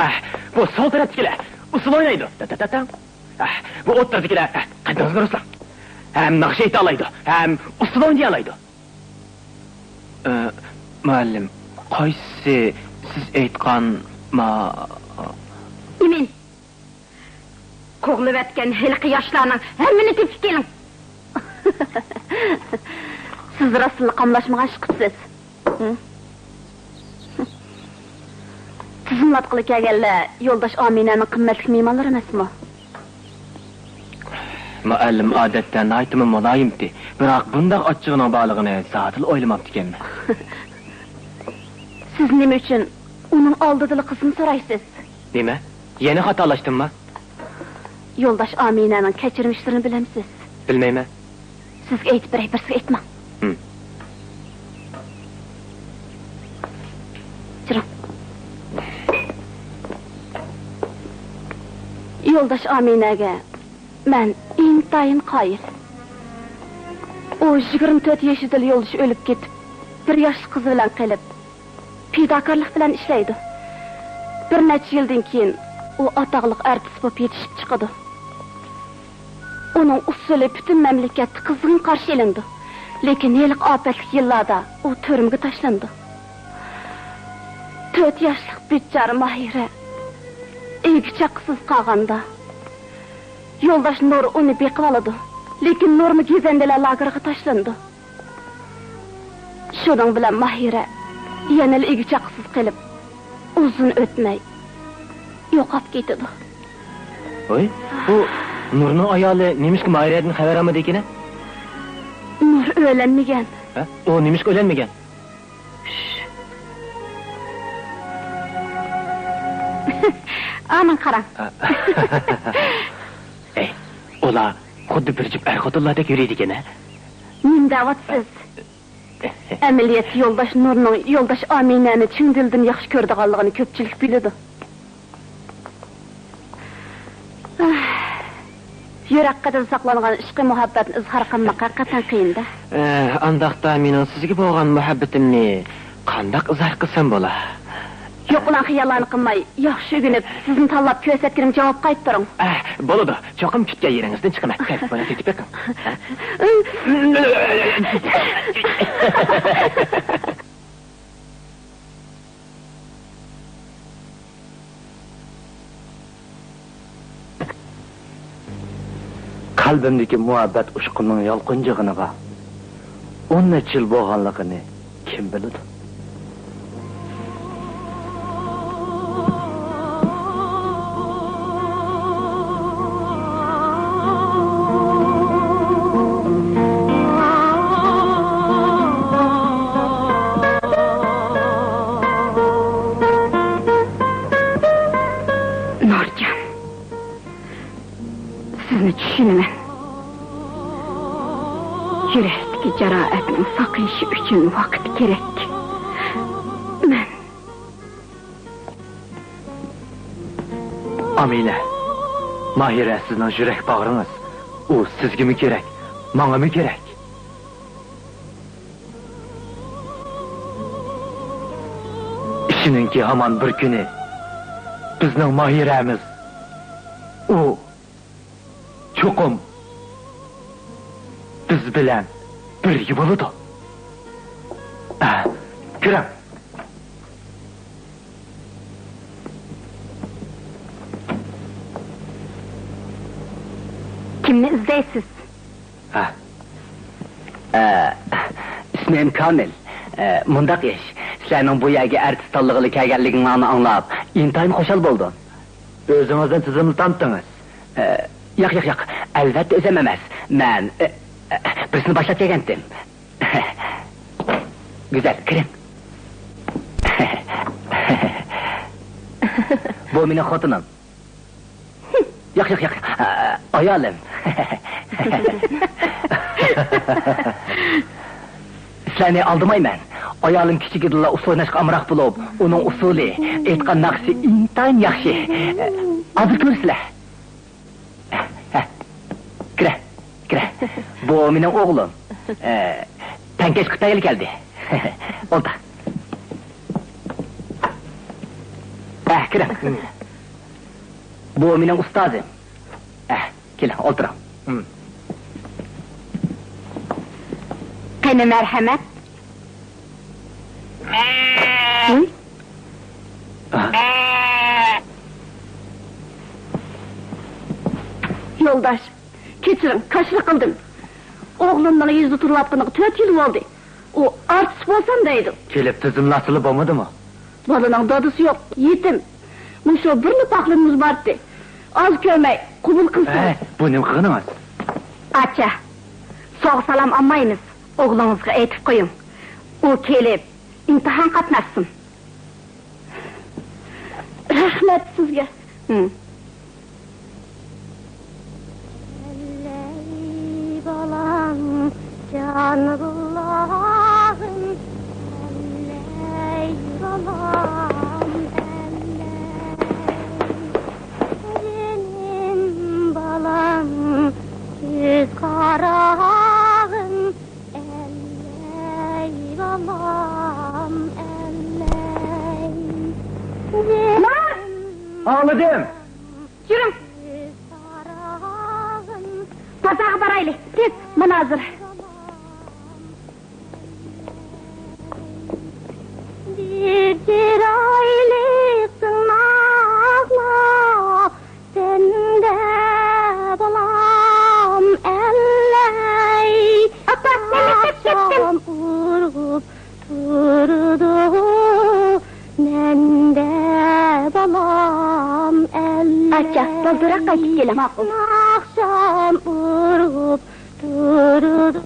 ئەھ، بۇ سول تەرەپتىكىلەر ئۇسسۇل ئوينايدۇ. داداداڭ. ئەھ، بۇ ئوتتۇرىدىكىلەر، ئەھ، قەددىڭىزنى رۇسلاڭ. ھەم ناخشا ئېيتالايدۇ، ھەم ئۇسسۇل ئوينىيالايدۇ. ئە، مۇئەللىم، قايسىسى سىز ئېيتقان ما-، ئىمىن. قوغلىۋەتكەن ھېلىقى ياشلارنىڭ ھەممىنى تېپىپ كېلىڭ. سىز راستلا قاملاشمىغان ئىش قىپسىز. ھە؟ تىزىملاتقىلى كەلگەنلەر يولداش ئامىنەنىڭ قىممەتلىك مېھمانلىرى ئەمەسمۇ؟ مۇئەللىم ئادەتتە ناھايىتىمۇ مۇلايىمتى، بىراق بۇنداق ئاچچىقىنىڭ بارلىقىنى زادىلا ئويلىماپتىكەنمەن. سىز نېمە ئۈچۈن ئۇنىڭ ئالدىدىلا قىزنى سورايسىز؟ نېمە؟ يەنە خاتالاشتىمما؟ يولداش ئامىنەنىڭ كەچۈرمىشلىرىنى بىلەمسىز؟ بىلمەيمەن. سىزگە ئېيتىپ بېرەي، بىرسىگە ئېيتماڭ. ھىم. چىرىڭ. يولداش ئامىنەگە مەن ئىنتايىن قايىل. ئۇ يىگىرمە تۆت يېشىدىلا يولدىشى ئۆلۈپ كېتىپ، بىر ياشلىق قىزى بىلەن قېلىپ، پىداكارلىق بىلەن ئىشلەيدۇ. بىر نەچچە يىلدىن كېيىن ئۇ ئاتاقلىق ئارتىس بولۇپ يېتىشىپ چىقىدۇ. ئۇنىڭ ئۇسسۇلى پۈتۈن مەملىكەتتە قىزغىن قارشى ئېلىنىدۇ. لېكىن ھېلىقى ئاپەتلىك يىللاردا ئۇ تۈرمىگە تاشلىنىدۇ. تۆت ياشلىق بىچارە ماھىرە ئىگە-چاقىسىز قالغاندا، يولداش نۇر ئۇنى بېقىۋالىدۇ. لېكىن نۇرمۇ گېزەندىلەر لاگېرىغا تاشلىنىدۇ. شۇنىڭ بىلەن ماھىرە يەنىلا ئىگە-چاقىسىز قېلىپ، ئۇزۇن ئۆتمەي يوقاپ كېتىدۇ. ۋاي، بۇ نۇرنىڭ ئايالى نېمىشقا ماھىرەدىن خەۋەر ئالمىدىكىن؟ نۇر ئۆيلەنمىگەن. ھە؟ ئۇ نېمىشقا ئۆيلەنمىگەن؟ ئانا قاراڭ. ئەي، ئۇلار خۇددى بىر جۈپ ئەر-خوتۇنلاردەك يۈرىدىكەن-ھە؟ نېمە دەۋاتىسىز؟ ئەمەلىيەتتە يولداش نۇرنىڭ يولداش ئامىنەنى چىن دىلدىن ياخشى كۆرىدىغانلىقىنى كۆپچىلىك بىلىدۇ. يۈرەك قېتىدا ساقلانغان ئىشقىي مۇھەببەتنى ئىزھار قىلماق ھەقىقەتەن قىيىن-دە. ئە، ئانداقتا مېنىڭ سىزگە بولغان مۇھەببىتىمنى قانداق ئىزھار قىلسام بولا؟ يوق بولغان خىياللارنى قىلماي، ياخشى ئۆگىنىپ، سىزنى تاللاپ كۆرسەتكىنىمگە جاۋاب قايتۇرۇڭ. ئە، بولىدۇ. چوقۇم كۈتكەن يېرىڭىزدىن چىقىمەن. تېلېفوننى تېپىپ بېقىڭ. ھە؟ قەلبىمدىكى مۇھەببەت ئۇچقۇنىنىڭ يالقۇنجىغىنىغا ئون نەچچە يىل بولغانلىقىنى كىم بىلىدۇ؟ نۇرجان، سىزنى چۈشىنىمەن. يۈرەكتىكى جاراھەتنىڭ ساقىيىشى ئۈچۈن ۋاقىت كېرەك. مەن ئامىنە، ماھىرە سىزنىڭ يۈرەك باغرىڭىز. ئۇ سىزگىمۇ كېرەك، ماڭىمۇ كېرەك. ئىشىنىڭكى ھامان بىر كۈنى بىزنىڭ ماھىرەمىز، ئۇ چوقۇم بىز بىلەن بىرگە بولىدۇ. ئە، كىرىڭ. كىمنى ئىزدەيسىز؟ ھە. ئە، ئىسمىم كامىل. ئە، مۇنداق ئىش. سىلەرنىڭ بۇ يەرگە ئەرتىس تاللىغىلى كەلگەنلىكىڭلارنى ئاڭلاپ، ئىنتايىن خۇشال بولدۇم. ئۆزىڭىزنى تىزىملىتامتىڭىز؟ ئە، ياق، ياق، ياق. ئەلۋەتتە ئۆزۈم ئەمەس. مەن، ئە، ئە، بىرسىنى باشلاپ كەلگەنتىم. گۈزەل، كىرىڭ. بۇ مېنىڭ خوتۇنۇم. ياق، ياق، ياق. ئايالىم. سىلەرنى ئالدىمايمەن. ئايالىم كىچىكىدىلا ئۇسسۇل ئويناشقا ئامراق بولۇپ، ئۇنىڭ ئۇسسۇلى، ئېيتقان ناخشىسى ئىنتايىن ياخشى. ھازىر كۆرىسىلەر. كىرە، كىرە. بۇ مېنىڭ ئوغلۇم. ئە، تەڭكەش قىلىپ بەرگىلى كەلدى. ئولتۇر. ئە، كىرە. بۇ مېنىڭ ئۇستازىم. ئە، كېلىڭ، ئولتۇرۇڭ. قېنى، مەرھەمەت. ھە؟ يولداش، كەچۈرۈڭ، كاشىلا قىلدىم. ئوغلۇمنىڭ يېزىدا تۇرۇۋاتقىنىغا تۆت يىل بولدى. ئۇ ئارتىس بولسام دەيدۇ. كېلىپ تىزىملاتسىلا بولمىدىمۇ؟ بالىنىڭ دادىسى يوق، يېتىم. مۇشۇ بىرلا پاخلىنىمىز بارتتى. ئاز كۆرمەي، قوبۇل قىلسىڭىز. ھەي، بۇ نېمە قىلغىنىڭىز؟ ئاچا، سوغا سالام ئالمايمىز. ئوغلىڭىزغا ئېيتىپ قويۇڭ. ئۇ كېلىپ، ئىمتىھان قاتناشسۇن. رەھمەت سىزگە. ھىم. ئەللەي بالام، جانىبىللاھىم، ئەللەي بالام، ئەللەي. جېنىم بالام، كۆز قاراغىم، ئەللەي بالام، ئەللەي. ئاڭلىدىم. يۈرۈڭ. بازارغا بارايلى. تېز، مانا ھازىر. بىر چىرايلىق سىناقلار سەندە بالام ئەللەي. ئاپا، مەن مەكتەپكە كەتتىم. ئاخشام ئۇرغۇپ تۇرىدۇ مەندە بالام ئەللەي. ئاچا، بالدۇرراق قايتىپ كېلىڭ. ماقۇل. ئاخشام ئۇرغۇپ تۇرىدۇ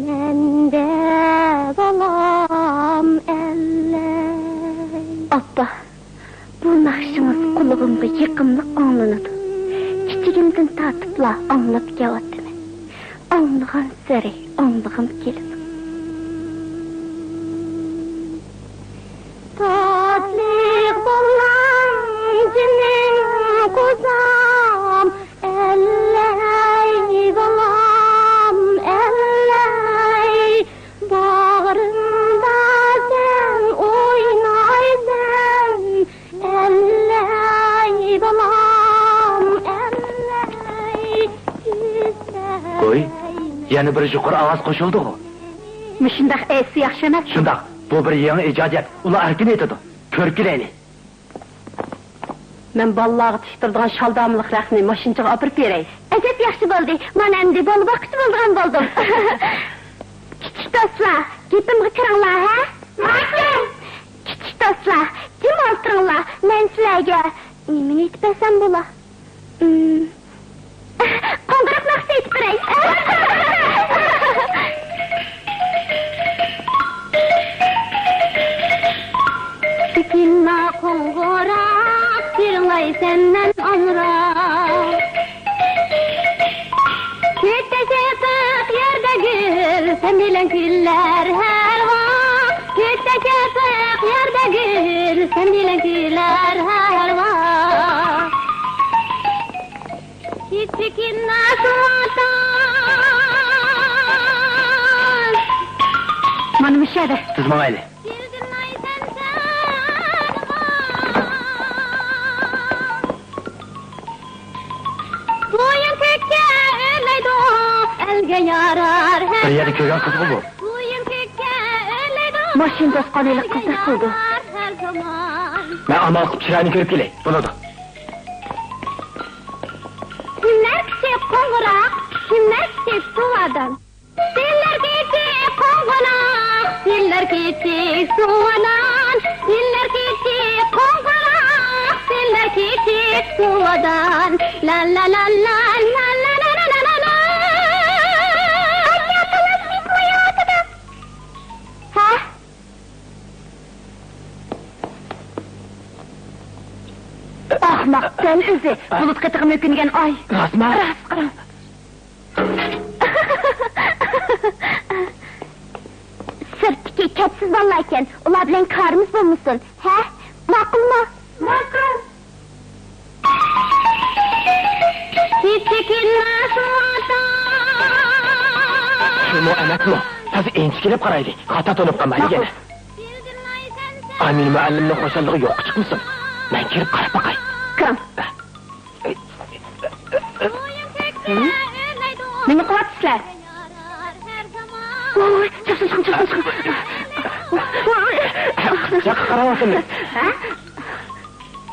مەندە بالام ئەللەي. ئاپا، بۇ ناخشىڭىز قۇلىقىمغا يېقىملىق ئاڭلىنىدۇ. كىچىكىمدىن تارتىپلا ئاڭلاپ كېلىۋاتىمەن. ئاڭلىغانسېرى ئاڭلىغۇم كېلىدۇ. تاتلىق بالام، جېنىم قوزام، ئەللەي بالام، ئەللەي. باغرىمدا سەن ئوينايسەن، ئەللەي بالام، ئەللەي. ھوي، يەنە بىر يۇقىرى ئاۋاز قوشۇلدىغۇ. مۇشۇنداق ئېيتسا ياخشى ئەمەس. شۇنداق، بۇ بىر يېڭى ئىجادىيەت، ئۇلار ئەركىن ئېيتىدۇ. كۆرۈپ كېلەيلى. مەن بالىلارغا تىكتۈرىدىغان شالدامىلىق رەختنى ماشىنىچىغا ئاپىرىپ بېرەي. ئەجەب ياخشى بولدى. مانا ئەمدى بالا باققۇچى بولىدىغان بولدۇم. كىچىك دوستلار، گېپىمگە كىرىڭلار، ھە؟ ماقۇل. كىچىك دوستلار، جىم ئولتۇرۇڭلار. مەن سىلەرگە نېمىنى ئېيتىپ بەرسەم بولا؟ ئىم، قوڭغۇراق ناخشىسى ئېيتىپ بېرەي. سېكىنلا قوڭغۇراق، يىغلايسەن مەن ئامراق. كۈتتە چېپىق يەردە گۈل، سەن بىلەن كۈلەر ھەر ۋاق. كۈتتە چېپىق يەردە گۈل، سەن بىلەن كۈلەر ھەر ۋاق. كىچىكىنە شۇ ۋاتان. مانا مۇشۇ يەردە. تېز ماڭايلى. يىلجىرلايسەن سەن. بويۇن كۆككە ئۆرلەيدۇ، ئەلگە يارار ھەر بىر يەردە كۆرگەن قىزغۇ بۇ. بويۇن كۆككە ئۆرلەيدۇ، ماشىنا توسقان ھېلىقى قىزدەك قىلىدۇ. ھەر زامان. مەن ئامال قىلىپ چىرايىنى كۆرۈپ كېلەي. بولىدۇ. كىملەر كىچىك قوڭغۇراق، كىملەر كىچىك سۇۋادان. سىلەر كىچىك قوڭغۇراق، سىلەر كېچىك سۇۋادان، يىللار كېچىك قوڭغۇراق، يىللار كېچىك سۇۋادان. لا لا لا لا، لا لا لا لا لا لا. ھە؟ ئاخماق، دەل ئۆزى. بۇلۇت قېتىغا مۆكۈنگەن ئاي. راستمۇ؟ راست، قاراڭ. سىرتتىكى كەپسىز بالىلار ئىكەن، ئۇلار بىلەن كارىمىز بولمىسۇن، ھە؟ ماقۇلمۇ؟ ماقۇل. شۇمۇ ئەمەسمۇ؟ تازا ئىنچىكىلەپ قارايلى، خاتا تونۇپ قالمايلى يەنە. ئامىنە مۇئەللىمنىڭ خۇشاللىقى يوققا چىقمىسۇن. مەن كىرىپ قاراپ باقاي. كىرىڭ. نېمە قىلىۋاتىسىلەر؟ ۋوي، چاقچىقىڭ، چاقچىقىڭ. چاققا قاراۋاتىمىز. ھە؟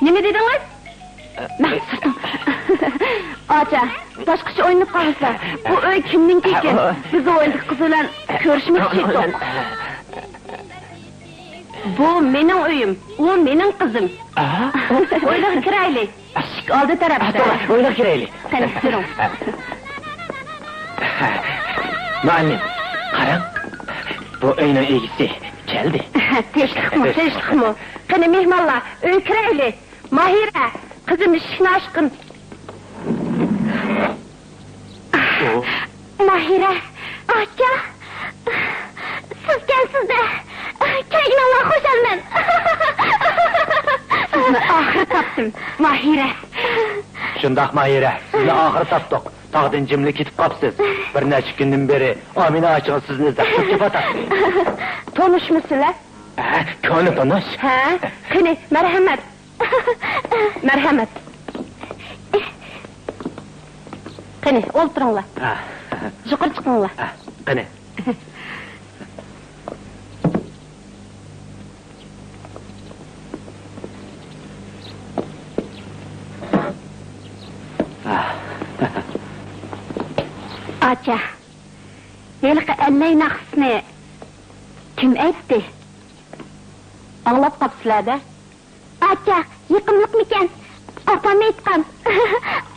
نېمە دېدىڭىز؟ مەن سىرتىڭ. ئاچا، باشقىچە ئوينىلىپ قالمىسا. بۇ ئۆي كىمنىڭكى ئىكەن؟ بىز ئۇ ئۆيدىكى قىز بىلەن كۆرۈشمەكچى ئىدۇق. بۇ مېنىڭ ئۆيۈم، ئۇ مېنىڭ قىزىم. ھويلىغا كىرەيلى. ئىشىك ئالدى تەرەپتە. توغرا، ھويلىغا كىرەيلى. قېنى، سۈرۈڭ. مۇئەللىم، قاراڭ. بۇ ئۆينىڭ ئىگىسى كەلدى. تىنچلىقمۇ، تىنچلىقمۇ؟ قېنى، مېھمانلار، ئۆيگە كىرەيلى. ماھىرە، قىزىم، ئىشىكنى ئاچقىن. ماھىرە، ئاچا، سىزكەنسىز-دە. كەلگىنىڭلار خۇشالمەن. سىزنى ئاخىرى تاپتىم، ماھىرە. شۇنداق، ماھىرە، سىزنى ئاخىرى تاپتۇق. تاغدىن جىملا كېتىپ قاپسىز. بىر نەچچە كۈندىن بېرى ئامىنە ئاچىڭىز سىزنى ئىزدەپ كېلىپ تۇرۇۋاتاتتى. تونۇشمۇ سىلەر؟ ھە، كونا تونۇش. ھە، قېنى، مەرھەمەت. مەرھەمەت. قېنى، ئولتۇرۇڭلار. ھە. يۇقىرى چىقىڭلار. ھە، قېنى. ئاچا، ھېلىقى ئەللەي ناخشىسىنى كىم ئېيتتى؟ ئاڭلاپ قاپسىلەر-دە. ئاچا، يېقىملىقمىكەن؟ ئاپام ئېيتقان.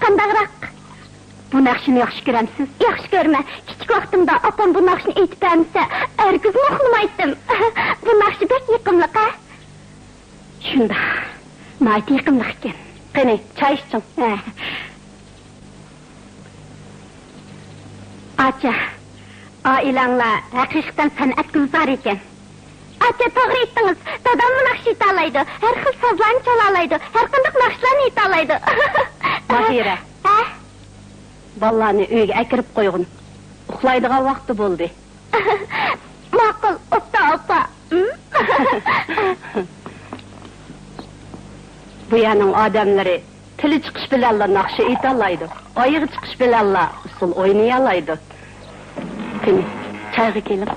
قانداقراق؟ بۇ ناخشىنى ياخشى كۆرەمسىز؟ ياخشى كۆرىمەن. كىچىك ۋاقتىمدا ئاپام بۇ ناخشىنى ئېيتىپ بەرمىسە، ھەرگىزمۇ ئۇخلىمايتتىم. بۇ ناخشا بەك يېقىملىق، ھە؟ شۇنداق. ناھايىتى يېقىملىق ئىكەن. قېنى، چاي ئىچىڭ. ھە. ئاچا، ئائىلەڭلار ھەقىقەتەن سەنئەتكە زار ئىكەن. ئاچا، توغرا ئېيتتىڭىز. داداممۇ ناخشا ئېيتالايدۇ. ھەر خىل سازلارنى چالالايدۇ. ھەر قانداق ناخشىلارنى ئېيتالايدۇ. ماھىرە. ھە؟ بالىلارنى ئۆيگە ئەكىرىپ قويغىن. ئۇخلايدىغان ۋاقتى بولدى. ماقۇل، ئوبدان ئاپا. بۇ يەرنىڭ ئادەملىرى تىلى چىقىش بىلەنلا ناخشا ئېيتالايدۇ، ئايىغى چىقىش بىلەنلا ئۇسسۇل ئوينىيالايدۇ. قېنى، چايغا كېلىڭ.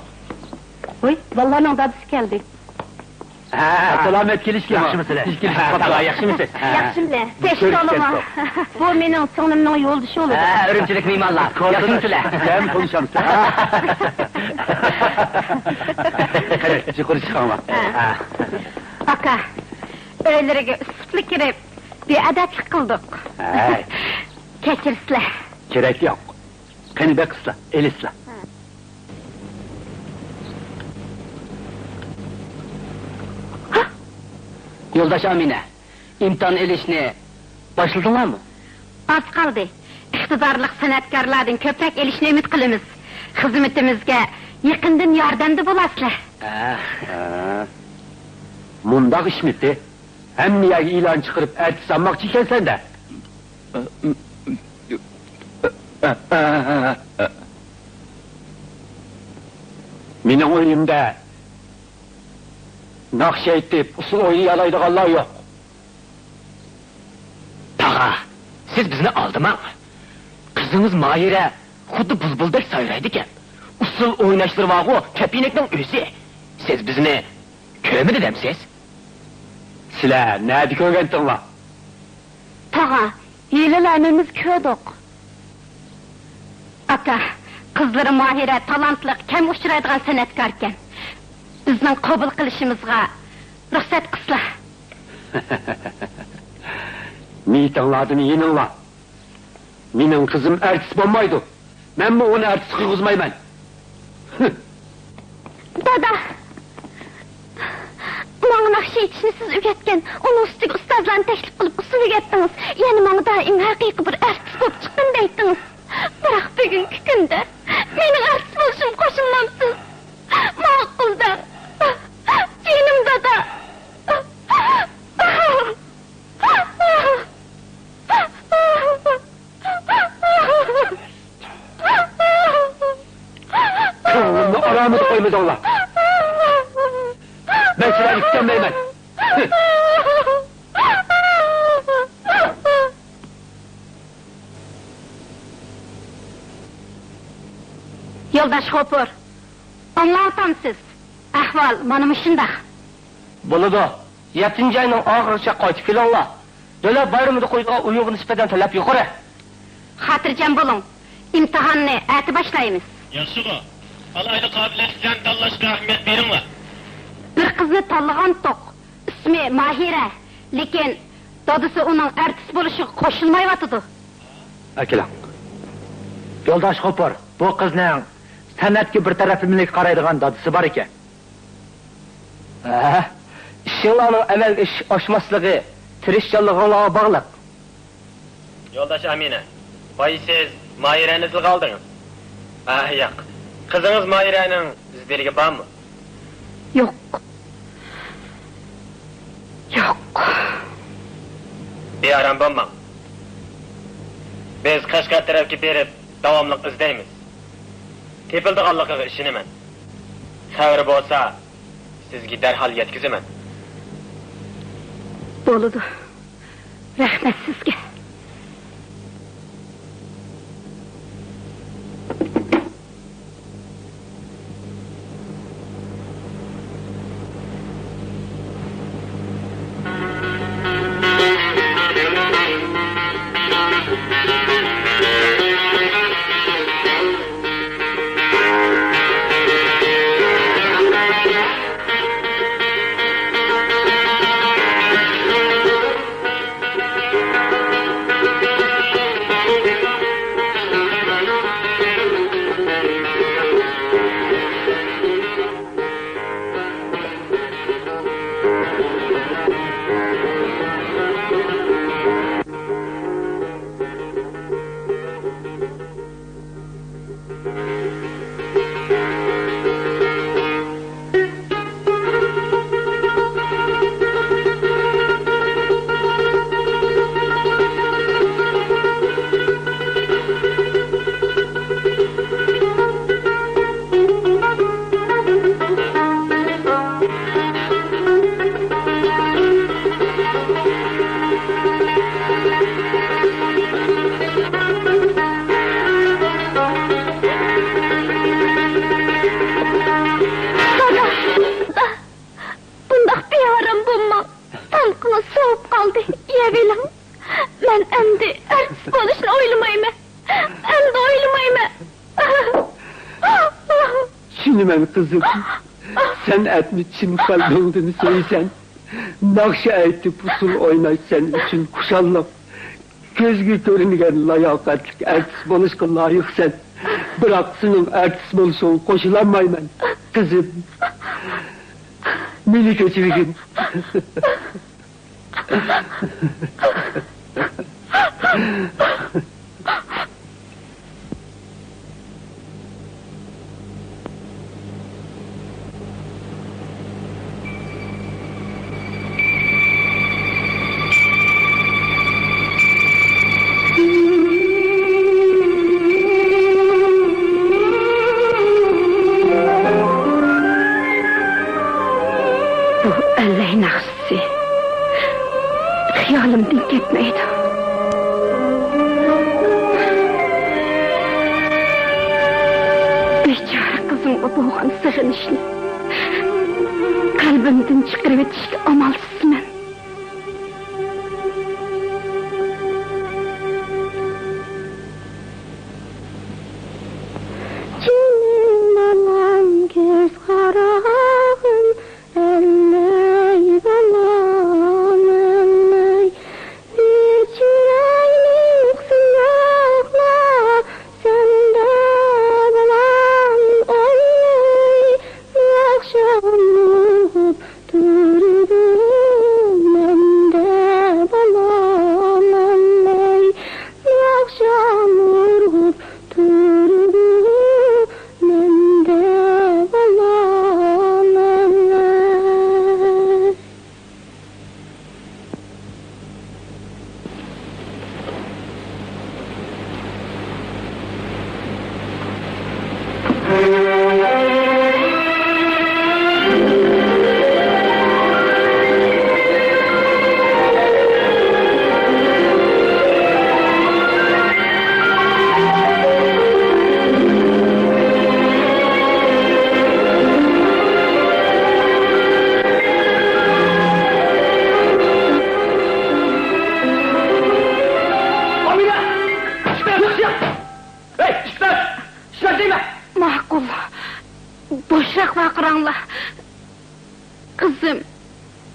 ۋوي، بالىلارنىڭ دادىسى كەلدى. ھە، سالامەت كېلىشكە. ياخشىمۇسىلەر؟ ياخشىمۇ سىز؟ ياخشىمۇ؟ تەشكىلىمۇ. بۇ مېنىڭ سىڭلىمنىڭ يولدىشى بولىدۇ. ھە، ئۈرۈمچىلىك مېھمانلار. ياخشىمۇسىلەر؟ سەن تونۇشامسەن؟ قېنى، يۇقىرى چىقىڭلار. ھە. ئاكا، ئۆيلىرىگە ئىسسىقلا كىرىپ، بىئەدەپلىك قىلدۇق. ھەي. كەچۈرسىلەر. كېرەك يوق. قېنى، بېقىسىلا، ئېلىسىلا. يولداش ئامىنە، ئىمتىھان ئېلىشنى باشلىدىڭلارمۇ؟ ئاز قالدى. ئىقتىدارلىق سەنئەتكارلاردىن كۆپرەك ئېلىشنى ئۈمىد قىلىمىز. خىزمىتىمىزگە يېقىندىن ياردەمدە بولارسىلەر. ھە. ھە. مۇنداق ئىشمىتى؟ ھەممە يەرگە ئېلان چىقىرىپ ئەرتىس ئالماقچى ئىكەنسەن-دە. مېنىڭ ئۆيۈمدە ناخشا ئېيتىپ، ئۇسسۇل ئوينىيالايدىغانلار يوق. تاغا، سىز بىزنى ئالدىماڭ. قىزىڭىز ماھىرە خۇددى بۇلبۇلدەك سايرايدىكەن. ئۇسسۇل ئويناشلىرى بارغۇ، كەپىنەكنىڭ ئۆزى. سىز بىزنى كۆرمىدى دەمسىز؟ سىلەر نەدە كۆرگەنتىڭلار؟ تاغا، ھېلىلا ھەممىمىز كۆردۇق. ئاكا، قىزلىرى ماھىرە تالانتلىق، كەم ئۇچرايدىغان سەنئەتكاركەن. بىزنىڭ قوبۇل قىلىشىمىزغا رۇخسەت قىلسىلا. نىيىتىڭلاردىن يېنىڭلار. مېنىڭ قىزىم ئارتىس بولمايدۇ. مەنمۇ ئۇنى ئارتىس قىلغۇزمايمەن. دادا! ماڭا ناخشا ئېيتىشنى سىز ئۆگەتكەن، ئۇنىڭ ئۈستىگە ئۇستازلارنى تەكلىپ قىلىپ ئۇسسۇل ئۆگەتتىڭىز. يەنە ماڭا دائىم ھەقىقىي بىر ئارتىس بولۇپ چىققىن دەيتتىڭىز. بىراق بۈگۈنكى كۈندە مېنىڭ ئارتىس بولۇشۇمغا قوشۇلمامسىز؟ ماقۇل دەڭ. جېنىم دادا! كۆڭلۈمنى ئارامىدا قويمىدىڭلار. مەن سىلەرنى كۈتەلمەيمەن. يولداش غوپۇر، ئاڭلاۋاتامسىز؟ ئەھۋال مانا مۇشۇنداق. بولىدۇ. يەتتىنچى ئاينىڭ ئاخىرىغىچە قايتىپ كېلىڭلار. دۆلەت بايرىمىدا قويىدىغان ئويۇنغا نىسبەتەن تەلەپ يۇقىرى. خاتىرجەم بولۇڭ. ئىمتىھاننى ئەتە باشلايمىز. ياخشىغۇ. ئالاھىدە قابىلىيەتلەرنى تاللاشقا ئەھمىيەت بېرىڭلار. بىر قىزنى تاللىغانتۇق. ئىسمى ماھىرە. لېكىن دادىسى ئۇنىڭ ئارتىس بولۇشىغا قوشۇلمايۋاتىدۇ. ئەكېلىڭ. يولداش غوپۇر، بۇ قىزنىڭ سەنئەتكە بىر تەرەپلىمىلىك قارايدىغان دادىسى بار ئىكەن. ھە؟ ئىشىڭلارنىڭ ئەمەلگە ئېشىش ئاشماسلىقى تىرىشچانلىقىڭلارغا باغلىق. يولداش ئامىنە، بايا سىز ماھىرەنى تىلغا ئالدىڭىز. ھە، ياق. قىزىڭىز ماھىرەنىڭ ئىزدىنىشى بارمۇ؟ يوق. يوق. بىئارام بولماڭ. بىز قەشقەر تەرەپكە بېرىپ داۋاملىق ئىزدەيمىز. تېپىلىدىغانلىقىغا ئىشىنىمەن. خەۋىرى بولسا، سىزگە دەرھال يەتكۈزىمەن. بولىدۇ. رەھمەت سىزگە. بۇنداق بىئارام بولماڭ. تامىقىڭىز سوۋۇپ قالدى. يەۋېلىڭ. مەن ئەمدى ئارتىس بولۇشنى ئويلىمايمەن. ئەمدى ئويلىمايمەن. چۈشىنىمەن، قىزىم. سەنئەتنى چىن قەلبىڭدىن سۆيىسەن. ناخشا ئېيتىپ، ئۇسسۇل ئويناش سەن ئۈچۈن خۇشاللىق. كۆزگە كۆرۈنگەن لاياقەتلىك ئارتىس بولۇشقا لايىقسەن. بىراق سېنىڭ ئارتىس بولۇشۇڭغا قوشۇلالمايمەن، قىزىم. مېنى كەچۈرگىن. بۇ ئەللەي ناخشىسى خىيالىمدىن كەتمەيدۇ. بىچارە قىزىمغا بولغان سېغىنىشنى قەلبىمدىن چىقىرىۋېتىشكە ئامالسىزمەن. جېنىم بالام، كۆز قاراغىم. ئاڭلا. قىزىم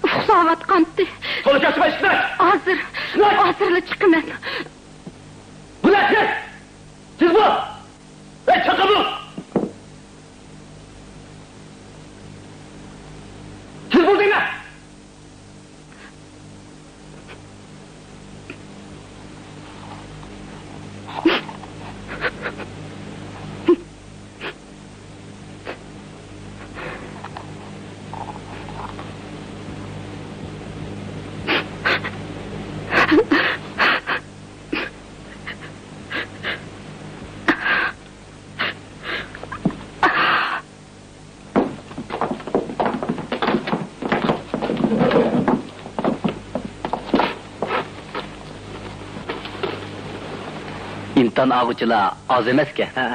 ئۇخلاۋاتقانتى. تولا چاچما ئىشىكنى ئاچ! ھازىر، ئىشىكنى ئاچ! ھازىرلا چىقىمەن. بۇنى ئاچ! تېز بول! ھەي، چاقا بول! تېز بول دەيمەن! ئىمتىھان ئالغۇچىلار ئاز ئەمەسكەن. ھە.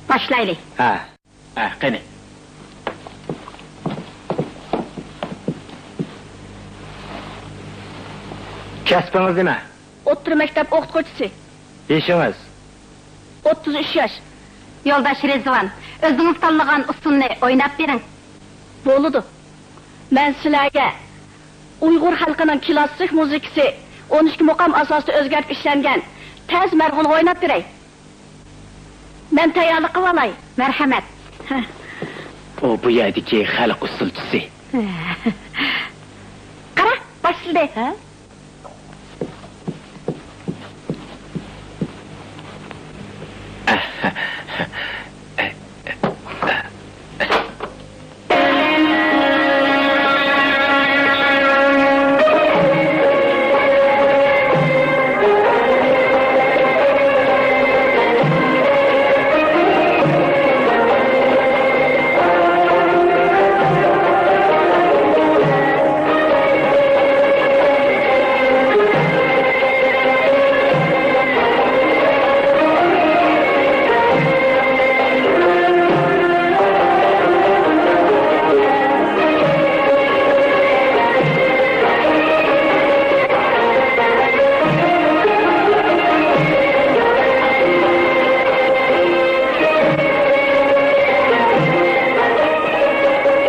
باشلايلى. ھە. ھە، قېنى. كەسپىڭىز نېمە؟ ئوتتۇرا مەكتەپ ئوقۇتقۇچىسى. يېشىڭىز؟ ئوتتۇز ئۈچ ياش. يولداش رىزۋان، ئۆزىڭىز تاللىغان ئۇسسۇلنى ئويناپ بېرىڭ. بولىدۇ. مەن سىلەرگە ئۇيغۇر خەلقىنىڭ كلاسسىك مۇزىكىسى ئون ئىككى مۇقام ئاساسىدا ئۆزگەرتىپ ئىشلەنگەن تەز مەرغۇلغا ئويناپ بېرەي. مەن تەييارلىق قىلىۋالاي. مەرھەمەت. ئۇ بۇ يەردىكى خەلق ئۇسسۇلچىسى. قارا، باشلىدى. ھە؟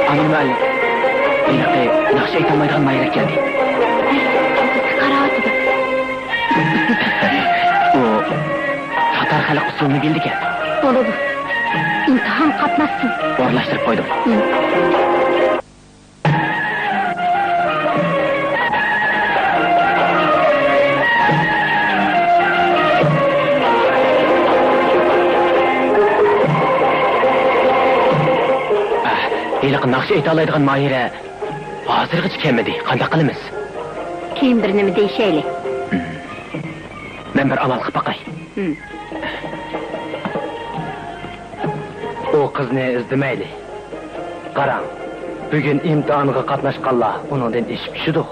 ئانىل مۇئەللىم، ھېلىقى ناخشا ئېيتالمايدىغان ماھىرە كەلدى. ئەي، كەلگۈسى قاراۋاتىدۇ. ئۇ تاتار خەلق ئۇسسۇلىنى بىلىدىكەن. بولىدۇ. ئىمتىھان قاتناشسۇن. ئورۇنلاشتۇرۇپ قويدۇم. ھىم. ئاھ، ھېلىقى ناخشا ئېيتالايدىغان ماھىرە ھازىرغىچە كەلمىدى. قانداق قىلىمىز؟ كېيىن بىر نېمە دېيىشەيلى. ھىم. مەن بىر ئامال قىلىپ باقاي. ھىم. ئۇ قىزنى ئىزدىمەيلى. قاراڭ، بۈگۈن ئىمتىھانغا قاتناشقانلار ئۇنىڭدىن ئېشىپ چۈشىدۇ.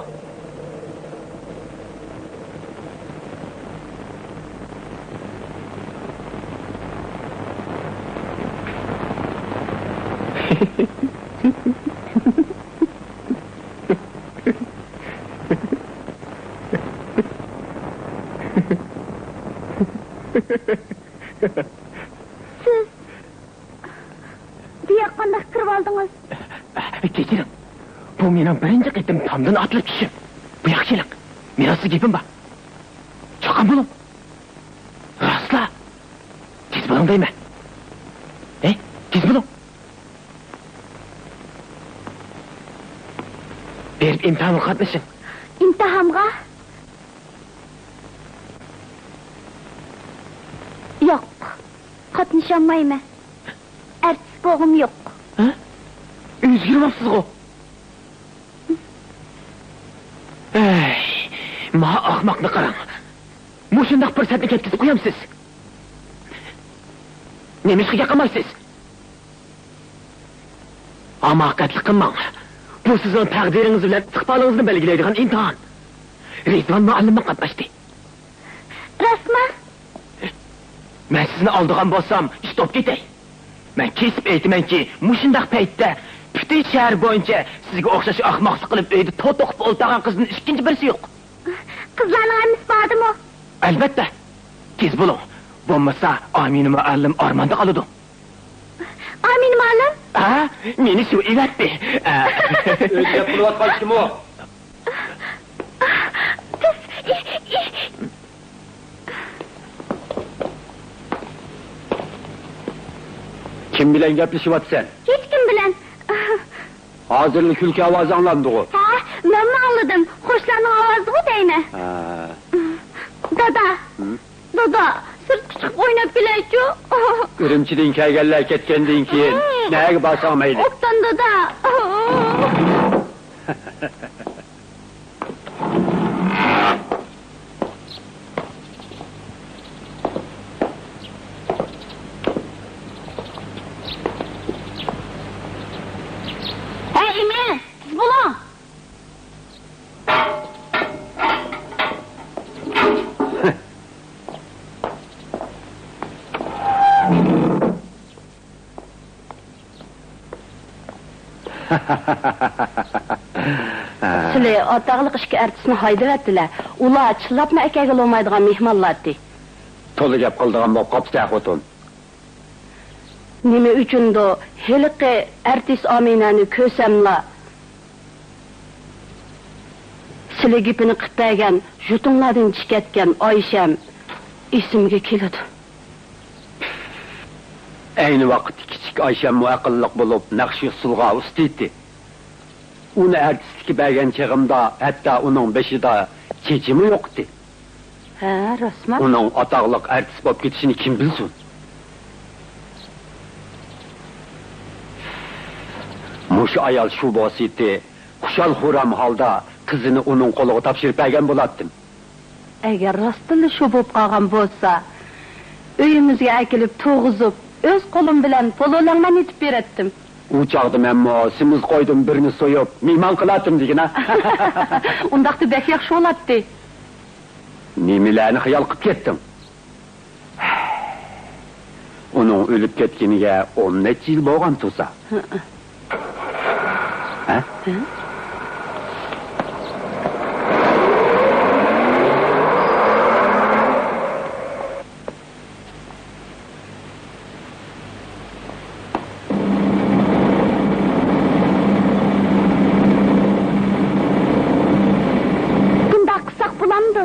سىز بۇياققا قانداق كىرىۋالدىڭىز؟ كەچۈرۈڭ. بۇ مېنىڭ بىرىنچى قېتىم تامدىن ئاتلىنىپ چۈشۈشۈم. بۇياققا كېلىڭ. مېنىڭ سىزگە گېپىم بار. چاققان بولۇڭ. راستلا. تېز بولۇڭ دەيمەن. ھەي، تېز بولۇڭ. بېرىپ ئىمتىھانغا قاتنىشىڭ. ئىمتىھانغا؟ ياق، قاتنىشالمايمەن. ئەرتىس بولغۇم يوق. ھە؟ ئۆزگىرىۋاپسىزغۇ؟ ئەي، ما ئاخماقنى قاراڭ. مۇشۇنداق پۇرسەتنى كەتكۈزۈپ قويامسىز؟ نېمىشقا گەپ قىلمايسىز؟ ھاماقەتلىك قىلماڭ. بۇ سىزنىڭ تەقدىرىڭىز بىلەن ئىستىقبالىڭىزنى بەلگىلەيدىغان ئىمتىھان. رىزۋان مۇئەللىممۇ قاتناشتى. راستمۇ؟ مەن سىزنى ئالدىغان بولسام، ئىش توپ كېتەي. مەن كېسىپ ئېيتىمەنكى، مۇشۇنداق پەيتتە پۈتۈن شەھەر بويىچە سىزگە ئوخشاش ئاخماقلىق قىلىپ ئۆيدە توت توقۇپ ئولتۇرغان قىزدىن ئىككىنچى بىرسى يوق. قىزلارنىڭ ھەممىسى باردىمۇ؟ ئەلۋەتتە. تېز بولۇڭ. بولمىسا ئامىنە مۇئەللىم ئارماندا قالىدۇ. ئامىنە مۇئەللىم. ھە؟ مېنى سۇ ئېۋەتتى. ئۆزى گەپ قىلىۋاتقان كىم ئۇ؟ بىز، ئى، ئى. كىم بىلەن گەپلىشىۋاتىسەن؟ ھېچكىم بىلەن. ھازىرلا كۈلكە ئاۋازى ئاڭلاندىغۇ؟ ھە، مەنمۇ ئاڭلىدىم. قوشلارنىڭ ئاۋازىغۇ دەيمەن. ھە. دادا. ھە؟ دادا، سىرتقا چىقىپ ئويناپ كېلەيچۇ. ئۈرۈمچىدىن كەلگەنلەر كەتكەندىن كېيىن ھە. نەگە بارساڭ مەيلى. ئوبدان دادا. ھەي، ئىمىن، تېز بولۇڭ! سىلى ئاتاقلىق ئىككى ئارتىسنى ھايدىۋەتتىلە. ئۇلار چىللاپمۇ ئەكەلگىلى بولمايدىغان مېھمانلارتى. تولا گەپ قىلىدىغان بولۇپ قاپسەن خوتۇن. نېمە ئۈچۈندۇ ھېلىقى ئارتىس ئامىنەنى كۆرسەملا، سىلى گېپىنى قىپ بەرگەن، ژۇتۇڭلاردىن چىكەتكەن ئايشەم ئېسىمگە كېلىدۇ. ئەينى ۋاقىتتا كىچىك ئايشەممۇ ئەقىللىق بولۇپ، نەقىش-ئۇسسۇلغا ئۇستا ئىدى. ئۇنى ئارتىسلىققا بەرگەن چېغىمدا ھەتتا ئۇنىڭ بېشىدا چېچىمۇ يوق ئىدى. ھە، راستمۇ؟ ئۇنىڭ ئاتاقلىق ئارتىس بولۇپ كېتىشىنى كىم بىلسۇن؟ مۇشۇ ئايال شۇ بولسىتى، خۇشال-خۇرام ھالدا قىزىنى ئۇنىڭ قولىغا تاپشۇرۇپ بەرگەن بولاتتىم. ئەگەر راستتىنلا شۇ بولۇپ قالغان بولسا، ئۆيىمىزگە ئەكېلىپ تۇرغۇزۇپ، ئۆز قولۇم بىلەن پولۇلەڭمەن ئېتىپ بېرەتتىم. ئۇ چاغدا مەنمۇ سېمىز قويدىن بىرنى سويۇپ، مېھمان قىلاتتىم دېگىنە. ئۇنداقتا بەك ياخشى بولاتتى. نېمىلەرنى خىيال قىپ كەتتىڭ؟ ئۇنىڭ ئۆلۈپ كەتكىنىگە ئون نەچچە يىل بولغان تۇرسا. ھە؟ ھە؟ بۇنداق قىلساق بولامدۇ؟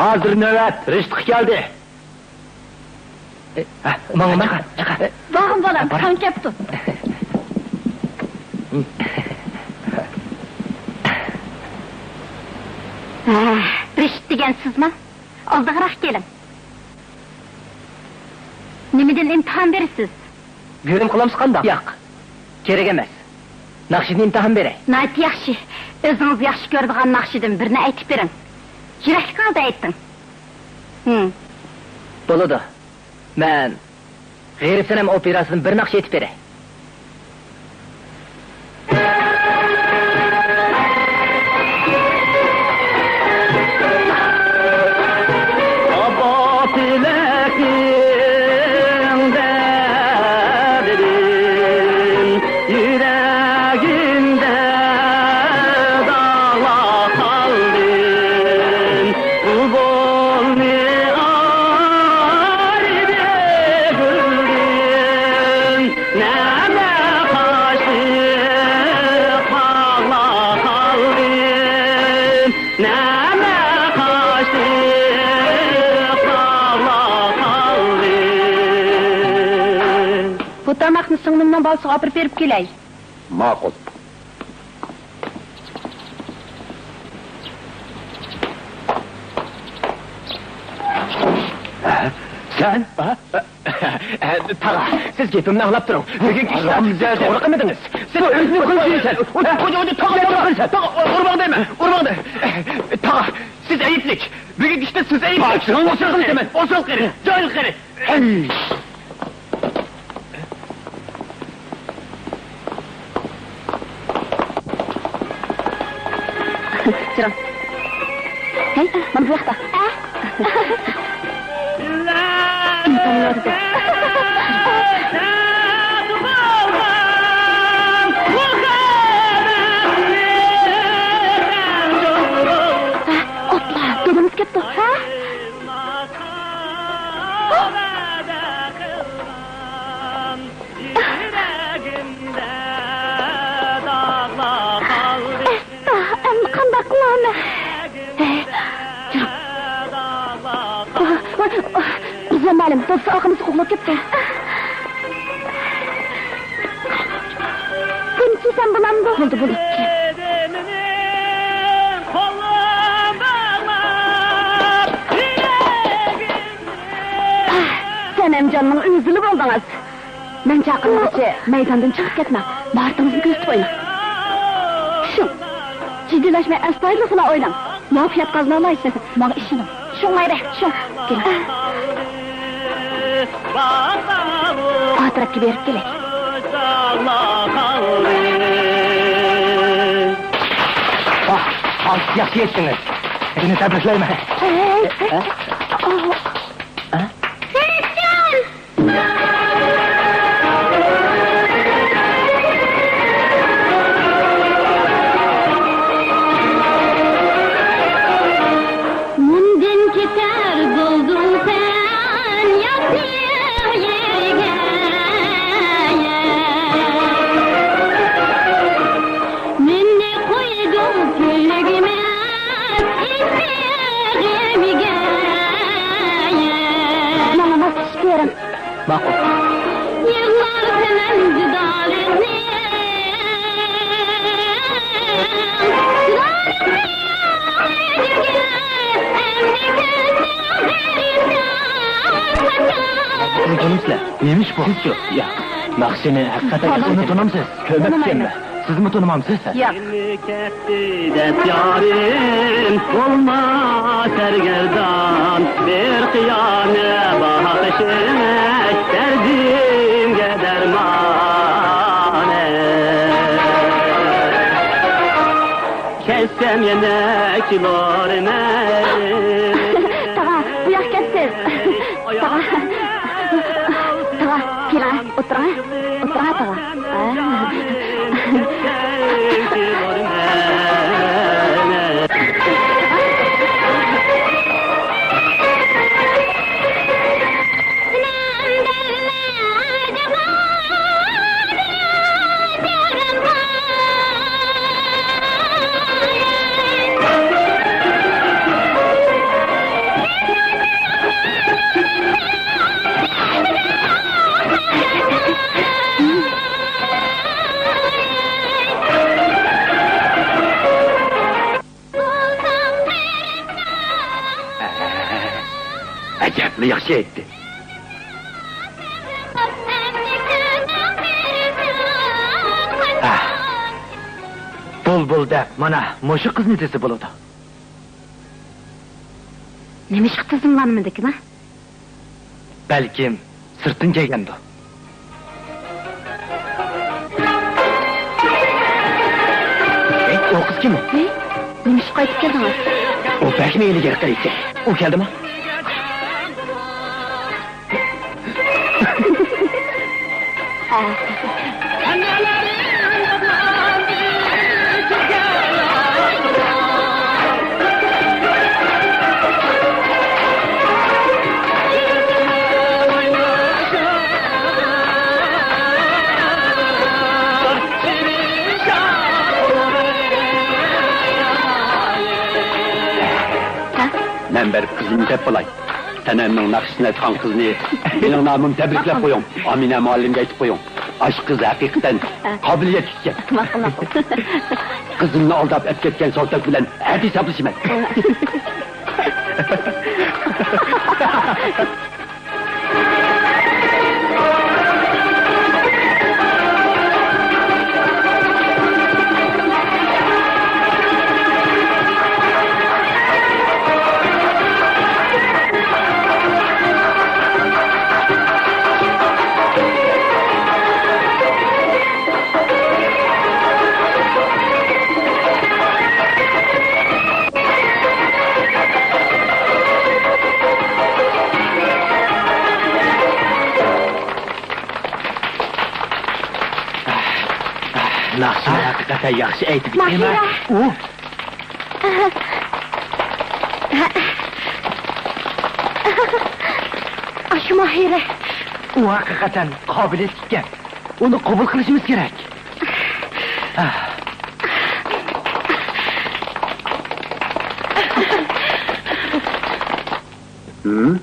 ھازىر نۆۋەت رىشتقا كەلدى. ئە، ماڭىمەن. چىقار، چىقار. بارغىن بالام، بار. تاڭ كەپتۇ. ھە، رىشىت دېگەن سىزما؟ ئالدىغىراق كېلىڭ. نېمىدىن ئىمتىھان بېرىسىز؟ گۆرۈم قىلامسىز قانداق؟ ياق، كېرەك ئەمەس. ناخشىدىن ئىمتىھان بېرەي. ناھايىتى ياخشى. ئۆزىڭىز ياخشى كۆرىدىغان ناخشىدىن بىرنى ئېيتىپ بېرىڭ. يۈرەكلىك ھالدا ئېيتىڭ. ھىم. بولىدۇ. مەن غېرىبسەنەم ئوپېراسىدىن بىر ناخشا ئېيتىپ بېرەي. ئاپا پېلەكنىڭ دەردىدىن يۈرەگىمدە داغلاپ قالدىم. بۇلبۇلنى ئايرى گۈلدىن نەمە قاشلىق باغلاپ قالدىم، نەمە قاشلىق باغلاپ قالدىم. بۇ تاماقنى سىڭلىمنىڭ بالىسىغا ئاپىرىپ بېرىپ كېلەي. ماقۇل. سەن؟ تاغا، سىز گېپىمنى ئاڭلاپ تۇرۇڭ. بۈگۈنكى ئىشتا سىز توغرا قىلمىدىڭىز. سىز ئۆزىنى قىلىپ يۈرىسەن. تاغا، تاغا، تاغا، ئۇرماڭ دەيمەن، ئۇرماڭ دەي-، تاغا، سىز ئەيىبلىك. بۈگۈنكى ئىشتا سىز ئەيىبلىك. ئوسال قېرى، ئوسال قېرى، جاھىل قېرى. جىراڭ. ھەي، مانا بۇ ياقتا. ئە؟ ئىنسان يارىدۇر. ھە، ئوپلا، دادىمىز كەپتۇ. ھە؟ ئەمدى قانداق قىلىمەن؟ ھەي، بىزنىڭ مەلۇم، دادىسى ئارقىمىزدا قوغلاپ كەپتۇ. بۇنى كىيسەم بولامدۇ؟ بولدى، بولدى. سەنەمجاننىڭ ئۆزىلا بولدىڭىز. مەن چاقىرغۇچە مەيداندىن چىقىپ كەتمەڭ. ماھارىتىڭىزنى كۆرسىتىپ ئويناڭ. چۈشۈڭ. جىددىيلەشمەي، ئەستايىدىل خۇدا ئويناڭ. مۇۋەپپەقىيەت قازىنالايسىز. ماڭا ئىشىنىڭ. چۈشۈڭ مايرى، چۈشۈڭ. كېلىڭ. ئا تەرەپكە بېرىپ كېلەي. ۋاھ، ياخشى يەتتىڭىز. سىزنى تەبرىكلەيمەن. ھەي، ھەي. ھە؟ ئاۋۇ. ھە؟ سېرىقجان! مۇندىن كېتەر بولدۇڭ سەن ياتقىن يەرگە. مېنى قويدۇڭ كۆيگۈمەن ئىسسىغىمگە. ماڭا ماس چۈشۈپ بېرىڭ. ماقۇل. يىغلارسەن جۇدالىقنى، جۇدالىقنى يۈزۈڭگە، ئەمدى كۈلسەڭ غېرىبتە قاچان. بۇنى تونۇيسىلەر؟ نېمە ئىش بۇ؟ سىزچۇ؟ ياق. ناخشىنى ھەقىقەتەن ياخشى تونۇيمەن. سىزمۇ تونۇمامسىز؟ ياق. كەتتى دەپ يارىم، بولما سەرگەردان، بىر قىيانە باقىشىڭ دەردىمگە دەرمان. كەتسەم يەنە كېلۇرمەن. تاغا، بۇ ياققا كەتسىز. تاغا. تاغا، كېلىڭە، ئولتۇرۇڭە. ئولتۇرۇڭە، تاغا. ئەجەبلا ياخشى ئېيتتى. ئاھ، بۇلبۇل دەپ مانا مۇشۇ قىزنى دېسە بولىدۇ. نېمىشقا تىزىملانمىدىكىن؟ بەلكىم سىرتتىن كەلگەندۇ؟ ھەي، ئۇ قىز كىم؟ ھەي، نېمىشقا قايتىپ كەلدىڭىز؟ ئۇ بەكمۇ ھىيلىگەر قىز ئىكەن. ئۇ كەلدىما؟ مەن بېرىپ قىزىمنى دەپ بولاي. سەنەمنىڭ ناخشىسىنى ئېيتقان قىزنى مېنىڭ نامىمدىن تەبرىكلەپ قويۇڭ. ئامىنە مۇئەللىمگە ئېيتىپ قويۇڭ. ئاشۇ قىز ھەقىقەتەن قابىلىيەتلىك ئىكەن. ماقۇل، ماقۇل. قىزىمنى ئالداپ ئەپ كەتكەن سالتەك بىلەن ئەتە ھېسابلىشىمەن. ناخشىنى ھەقىقەتەن ياخشى ئېيتىدىكەن. ماھىرە! ئۇ؟ ئاشۇ ماھىرە! ئۇ ھەقىقەتەن قابىلىيەتلىككەن. ئۇنى قوبۇل قىلىشىمىز كېرەك. ھىم؟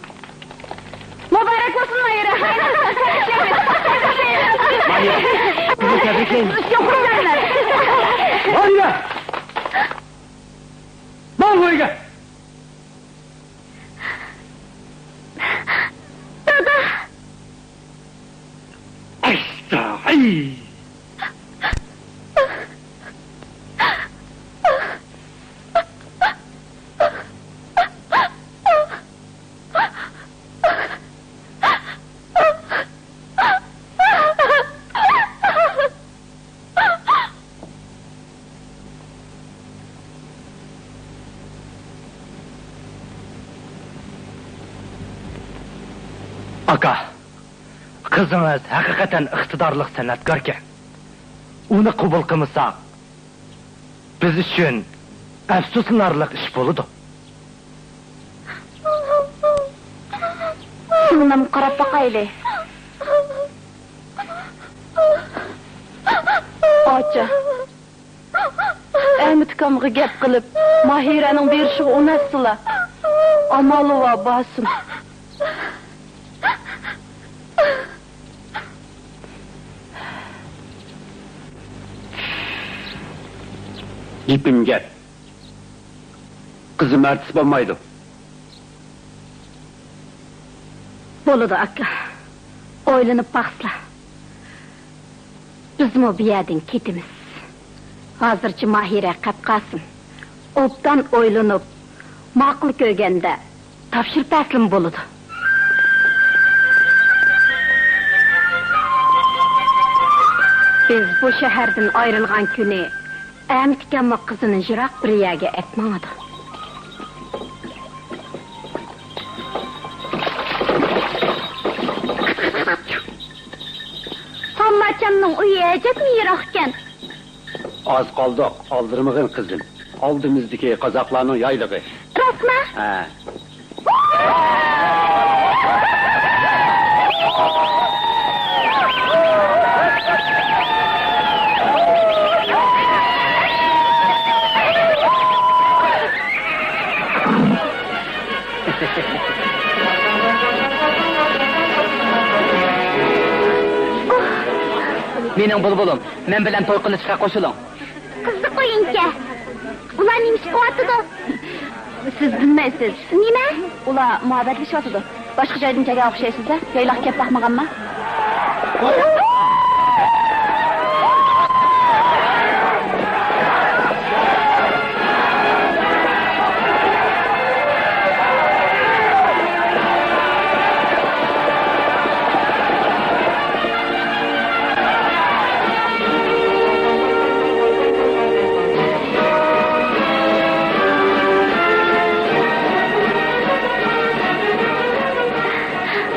مۇبارەك بولسۇن، ماھىرە! ماھىرە، سىزنى تەبرىكلەيمىز. ماھىرە! ماڭ ئۆيگە! دادا! ئەستاغىي! ئاكا، قىزىڭىز ھەقىقەتەن ئىقتىدارلىق سەنئەتكاركەن. ئۇنى قوبۇل قىلمىساق، بىز ئۈچۈن ئەپسۇسلىنارلىق ئىش بولىدۇ. سىڭلىم، قاراپ باقايلى. ئاچا. ئەمىتكامغا گەپ قىلىپ، ماھىرەنىڭ بېرىشىغا ئۇناتسىلا. ئامالى بار بارسۇن. گېپىم گەپ. قىزىم ئەرتىس بولمايدۇ. بولىدۇ، ئاكا. ئويلىنىپ باقسىلا. بىزمۇ بۇ يەردىن كېتىمىز. ھازىرچە ماھىرە قەپ قالسۇن. ئوبدان ئويلىنىپ، ماقۇل كۆرگەندە تاپشۇرۇپ بەرسىلىمۇ بولىدۇ. بىز بۇ شەھەردىن ئايرىلغان كۈنى ئەمىتكەممۇ قىزىنى يىراق بىر يەرگە ئەپ ماڭىدۇ. تامماچامنىڭ ئۆيى ئەجەبمۇ يىراقكەن. ئاز قالدۇق، ئالدىرىمىغىن قىزىم. ئالدىمىزدىكى قازاقلارنىڭ يايلىقى. راستما؟ ھە. مېنىڭ بۇلبۇلۇم، مەن بىلەن توي قىلىشقا قوشۇلۇڭ. قىزىق ئويۇنكەن. ئۇلار نېمە ئىش قىلىۋاتىدۇ؟ سىز بىلمەيسىز. نېمە؟ ئۇلار مۇھەببەتلىشىۋاتىدۇ. باشقا جايدىن كەلگەن ئوخشايسىز-دە. يايلاققا كەپ باقمىغانما؟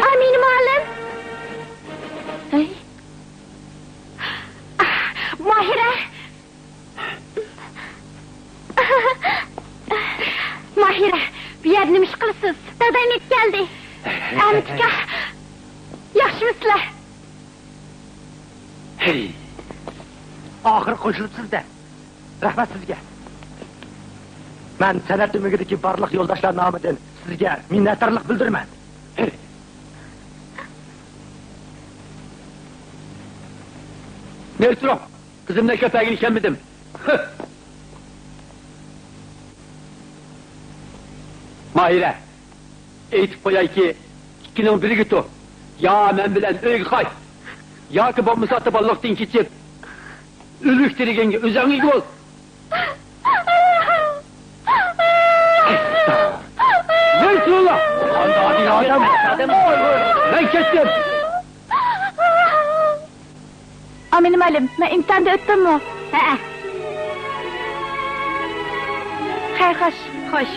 ئامىنە مۇئەللىم! ھەي! ماھىرە! ماھىرە، بۇ يەردە نېمە ئىش قىلىسىز؟ دادام يېتىپ كەلدى. ئەمىتكا، ياخشىمۇسىلەر؟ ھەي! ئاخىرى قوشۇلۇپسىز-دە. رەھمەت سىزگە. مەن سەنئەت ئۆمىكىدىكى بارلىق يولداشلار نامىدىن سىزگە مىننەتدارلىق بىلدۈرىمەن. ھەي! نېرى تۇرۇڭ! قىزىمنى ئەكەپ بەرگىلى كەلمىدىم. ماھىرە، ئېيتىپ قويايكى، ئىككىنىڭ بىرىگە تۇر. يا مەن بىلەن ئۆيگە قايت. ياكى بولمىسا ئاتا بالىلىقتىن كېچىپ، ئۆلۈك تىرىگەنگە ئۆزۈڭ ئىگە بول. نېرى تۇرۇڭلار! قانداق دېگەن ئادەم؟ مەن كەتتىم. ئامىنە مۇئەللىم، مەن ئىمتىھاندا ئۆتتۈممۇ؟ ھەئە. خەير، خوش. خوش.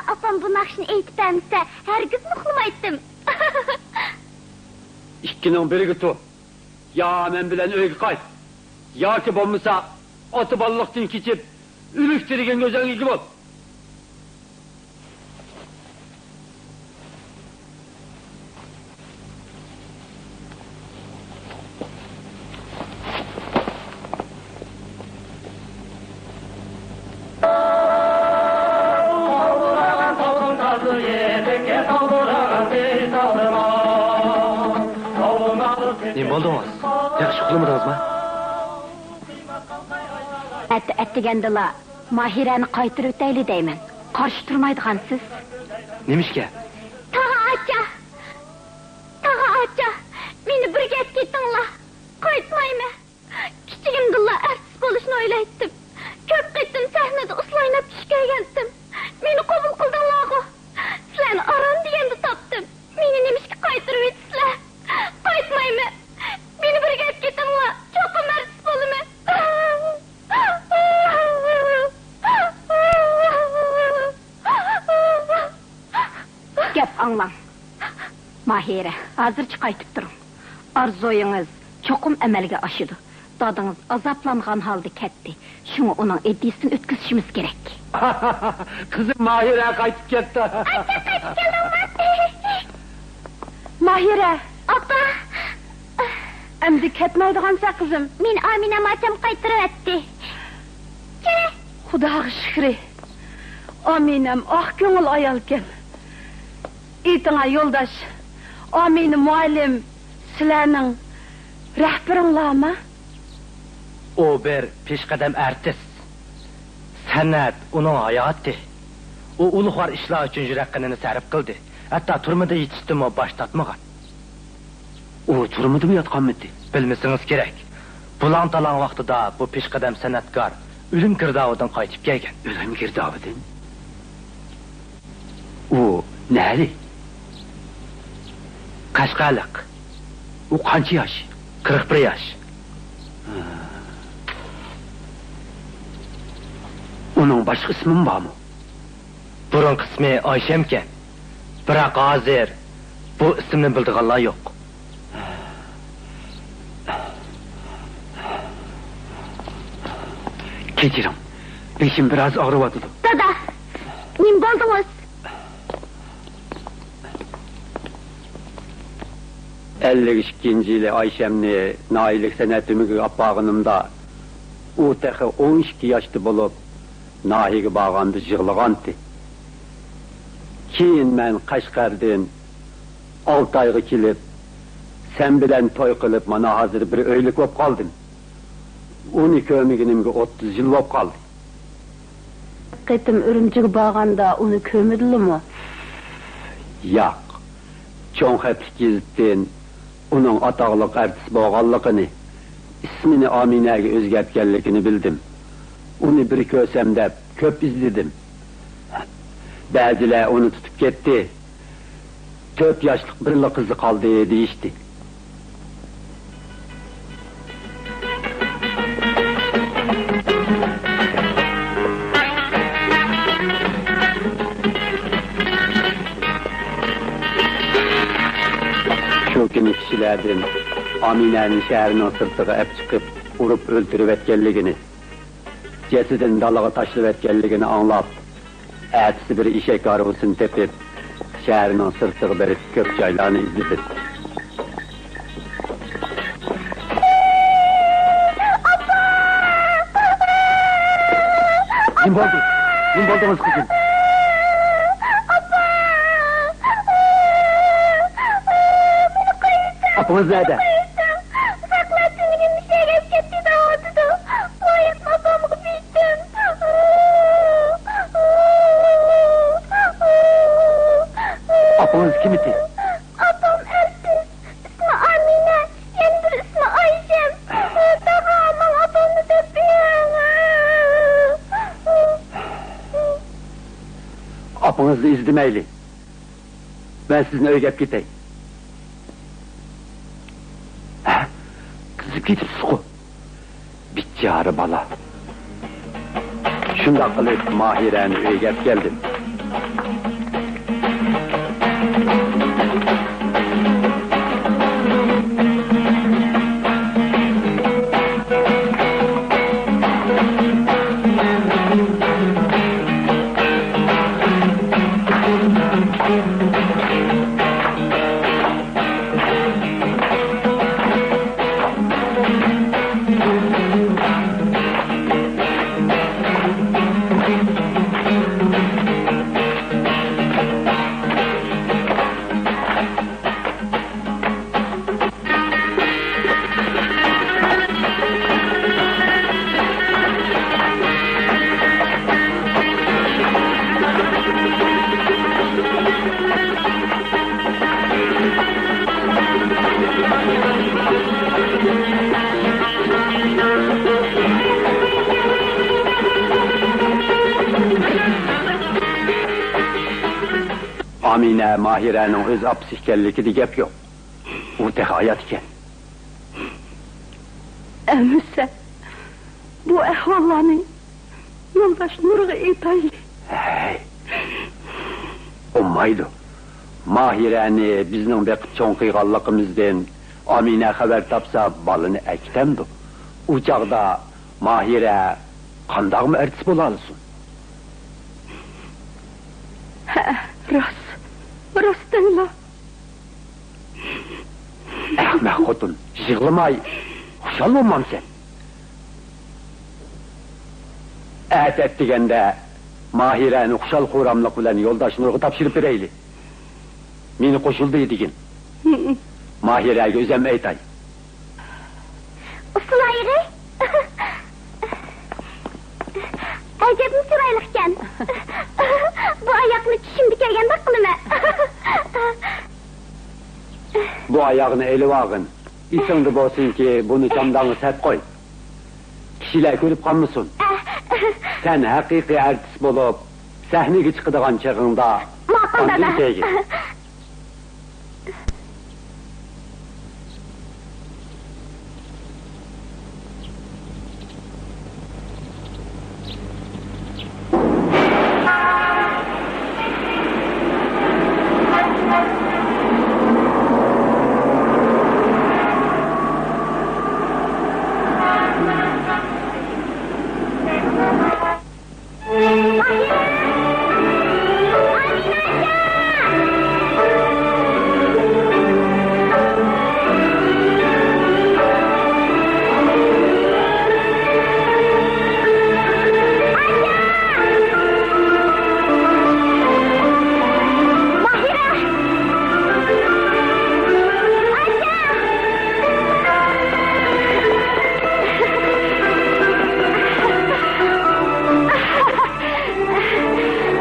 ئاپام بۇ ناخشىنى ئېيتىپ بەرمىسە، ھەرگىزمۇ ئۇخلىمايتتىم. ئىككىنىڭ بىرىگە تۇر. يا مەن بىلەن ئۆيگە قايت، ياكى بولمىسا ئاتا-بالىلىقتىن كېچىپ، ئۆلۈك تېرىگەن گۆزەڭگە ئىگە بول. نېمە بولدىڭىز؟ ياخشى ئۇخلىمىدىڭىزمۇ؟ ئەتە ئەتىگەندىلا ماھىرەنى قايتۇرۇۋېتەيلى دەيمەن. قارشى تۇرمايدىغانسىز؟ نېمىشقا؟ تاغا ئاچا! تاغا ئاچا! مېنى بىرگە ئەپ كېتىڭلار! قايتمايمەن! كىچىكىمدىنلا ئارتىس بولۇشنى ئويلايتتىم. كۆپ قېتىم سەھنىدە ئۇسسۇل ئويناپ چۈش كۆرگەنتىم. مېنى قوبۇل قىلدىڭلارغۇ؟ سىلەرنى ئاران دېگەندە تاپتىم. مېنى نېمىشقا قايتۇرۇۋېتىسىلەر؟ قايتمايمەن. مېنى بىرگە ئەپ كېتىڭلار. چوقۇم ئارتىس بولىمەن. گەپ ئاڭلاڭ. ماھىرە، ھازىرچە قايتىپ تۇرۇڭ. ئارزۇيىڭىز چوقۇم ئەمەلگە ئاشىدۇ. دادىڭىز ئازابلانغان ھالدا كەتتى. شۇڭا ئۇنىڭ ئىدىيىسىنى ئۆتكۈزۈشىمىز كېرەك. قىزىم ماھىرە قايتىپ كەپتۇ. ئاچا، قايتىپ كەلدىڭمۇ؟ ماھىرە! ئاپا! ئەمدى كەتمەيدىغانسەن، قىزىم. مېنى ئامىنەم ئاچام قايتۇرۇۋەتتى. كېرە! خۇداغا شۈكرى. ئامىنەم ئاق كۆڭۈل ئايالكەن. ئېيتىڭا يولداش، ئامىنە مۇئەللىم سىلەرنىڭ رەھبىرىڭلارمۇ؟ ئۇ بىر پېشقەدەم ئارتىس. سەنئەت ئۇنىڭ ھاياتى. ئۇ ئۇلۇغۋار ئىشلار ئۈچۈن يۈرەك قېنىنى سەرپ قىلدى. ھەتتا تۈرمىدە يېتىشتىنمۇ باش تارتمىغان. ئۇ تۈرمىدىمۇ ياتقانمىدى؟ بىلمىسىڭىز كېرەك. بۇلاڭ-تالاڭ ۋاقتىدا بۇ پېشقەدەم سەنئەتكار ئۆلۈم گىردابىدىن قايتىپ كەلگەن. ئۆلۈم گىردابىدىن؟ ئۇ نەلىك؟ قەشقەرلىق. ئۇ قانچە ياش؟ قىرىق بىر ياش. ئۇنىڭ باشقا ئىسمىمۇ بارمۇ؟ بۇرۇنقى ئىسمى ئايشەمكەن. بىراق ھازىر بۇ ئىسىمنى بىلىدىغانلار يوق. كەچۈرۈڭ، بېشىم بىراز ئاغرىۋاتىدۇ. دادا، نېمە بولدىڭىز؟ ئەللىك ئىككىنچى يىلى ئايشەمنى ناھىيەلىك سەنئەت ئۆمىكىگە ئاپارغىنىمدا، ئۇ تېخى ئون ئىككى ياشتا بولۇپ، ناھىيەگە بارغاندا يىغلىغانتى. كېيىن مەن قەشقەردىن ئالتايغا كېلىپ، سەن بىلەن توي قىلىپ، مانا ھازىر بىر ئۆيلۈك بولۇپ قالدىم. ئۇنى كۆرمىگىنىمگە ئوتتۇز يىل بولۇپ قالدى. قېتىم ئۈرۈمچىگە بارغاندا ئۇنى كۆرمىدىلىمۇ؟ ياق. چوڭ خەتلىك گېزىتتىن ئۇنىڭ ئاتاقلىق ئارتىس بولغانلىقىنى، ئىسمىنى ئامىنەگە ئۆزگەرتكەنلىكىنى بىلدىم. ئۇنى بىر كۆرسەم دەپ كۆپ ئىزدىدىم. بەزىلەر ئۇنى تۇتۇپ كەتتى. تۆت ياشلىق بىرلا قىزى قالدى دېيىشتى. شۇ كۈنى كىشىلەردىن ئامىنەنى شەھەرنىڭ سىرتىغا ئەپ چىقىپ، ئۇرۇپ ئۆلتۈرۈۋەتكەنلىكىنى، جەسىتىنى دالىغا تاشلىۋەتكەنلىكىنى ئاڭلاپ، ئەتىسى بىر ئېشەك ھارۋىسىنى تېپىپ، شەھەرنىڭ سىرتىغا بېرىپ، كۆپ جايلارنى ئىزدىدىم. نېمە بولدى؟ نېمە بولدىڭىز، قىزىم؟ ئاپىڭىز نەدە؟ ئۇزاقلار تۈنۈگۈن مۇشۇ يەرگە كەتتى دەۋاتىدۇ. لايىقنى ئاپامغا بېرىپتىم. ئاپىڭىز كىم ئىدى؟ ئاپام ئارتىس. ئىسمى ئامىنە. يەنە بىر ئىسمى ئايشەم. تاغا، ماڭا ئاپامنى تېپىپ بېرىڭ. ئاپىڭىزنى ئىزدىمەيلى. مەن سىزنى ئۆيگە ئەپ كېتەي. ھە؟ قىزىپ كېتىپسىزغۇ. بىچارە بالا. شۇنداق قىلىپ، ماھىرەنى ئۆيگە ئەپ كەلدىم. ئامىنە ماھىرەنىڭ ئۆز ئاپىسى ئىكەنلىكىدە گەپ يوق. ئۇ تېخى ھايات ئىكەن. ئەمىسە، بۇ ئەھۋاللارنى يولداش نۇرغا ئېيتايلى. ھەي، بولمايدۇ. ماھىرەنى بىزنىڭ بېقىپ چوڭ قىلغانلىقىمىزدىن ئامىنە خەۋەر تاپسا، بالىنى ئەكېتەمدۇ؟ ئۇ چاغدا ماھىرە قانداقمۇ ئەرتىس بولالىسۇن؟ ھە، راست. راستىنلا. ئەخمەق خوتۇن، يىغلىماي، خۇشال بولمامسەن؟ ئەتە ئەتىگەندە ماھىرەنى خۇشال-خۇراملىق بىلەن يولداش نۇرغا تاپشۇرۇپ بېرەيلى. مېنى قوشۇل دېگىن. ماھىرەگە ئۆزۈم ئېيتاي. ئۇسسۇل ئايىغى. ئەجەبمۇ چىرايلىقكەن. بۇ ئاياغنى چۈشۈمدە كۆرگەندەك قىلىمەن. بۇ ئاياغنى ئېلىۋالغىن. ئېسىڭدە بولسۇنكى، بۇنى چامداڭغا سەپ قوي. كىشىلەر كۆرۈپ قالمىسۇن. سەن ھەقىقىي ئارتىس بولۇپ، سەھنىگە چىقىدىغان چېغىڭدا ماقۇل، ئاندىن دادا. كەيگىن.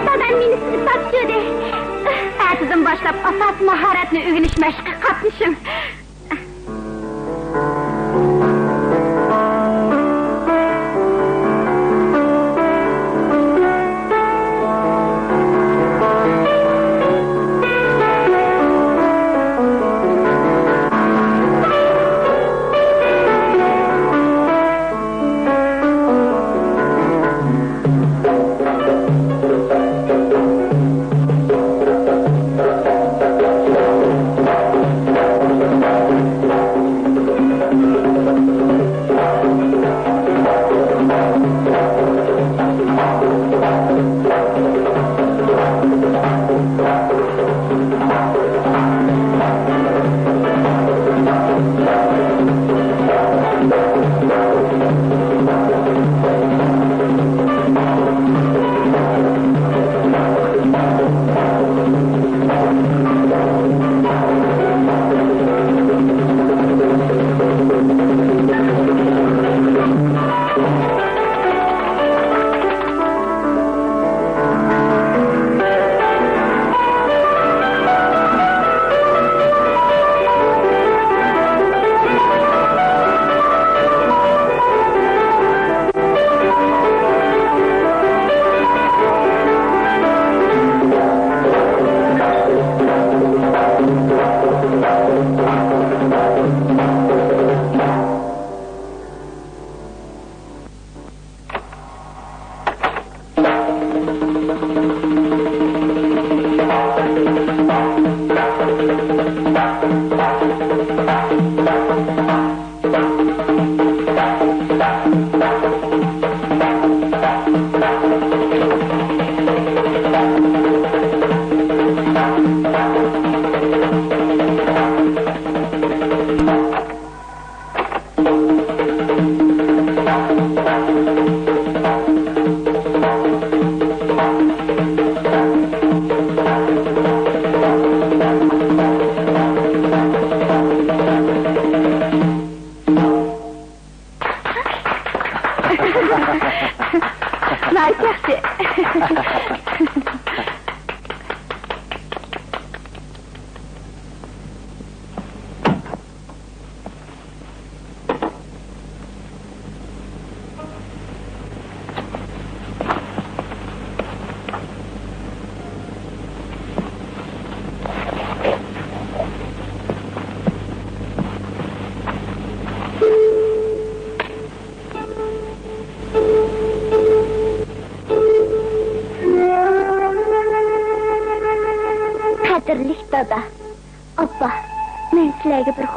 دادام مېنى سىزىپ تاپشۇردى. ئەتىدىن باشلاپ ئاساسىي ماھارەتنى ئۆگىنىش مەشقىگە قاتنىشىڭ.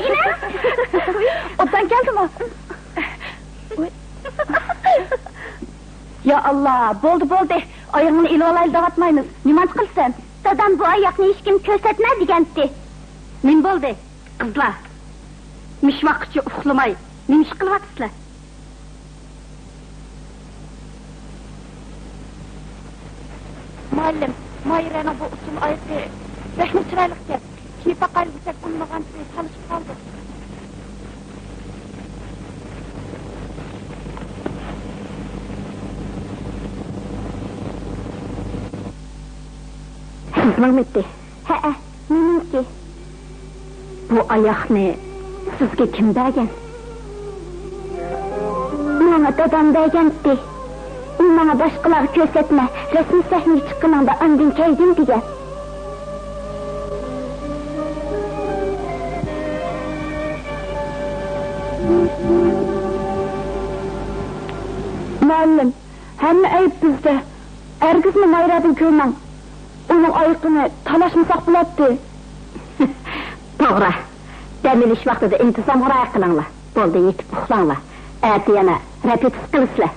ئىگىلەر. ئوبدان كەلدىمۇ؟ يا ئاللا، بولدى، بولدى. ئايىغىڭنى ئېلىۋالايلى دەۋاتمايمىز. نېمانچە قىلىسەن؟ دادام بۇ ئاياقنى ھېچكىمگە كۆرسەتمە دېگەنتى. نېمە بولدى؟ قىزلار، مۇشۇ ۋاقىتقىچە ئۇخلىماي، نېمە ئىش قىلىۋاتىسىلەر؟ مۇئەللىم، ماھىرەنىڭ بۇ ئۇسسۇل ئايىقى بەكمۇ چىرايلىقكەن. كىيىپ باقايلى دېسەك، ئۇنىمىغانتى، تالىشىپ قالدۇق. سىزنىڭمىتى؟ ھەئە، مېنىڭكى. بۇ ئاياقنى سىزگە كىم بەرگەن؟ ماڭا دادام بەرگەنتى. ئۇ ماڭا باشقىلارغا كۆرسەتمە، رەسمىي سەھنىگە چىققىنىڭدا ئاندىن كەيگىن دېگەن. مۇئەللىم، ھەممە ئەيىب بىزدە. ھەرگىزمۇ مايرادىن كۆرمەڭ. ئۇنىڭ ئايىقىنى تالاشمىساق بولاتتى. توغرا. دەم ئېلىش ۋاقتىدا ئىنتىزامغا رىئايە قىلىڭلار. بولدى، يېتىپ ئۇخلاڭلار. ئەتە يەنە رېپېتىتسىيە قىلىسىلەر.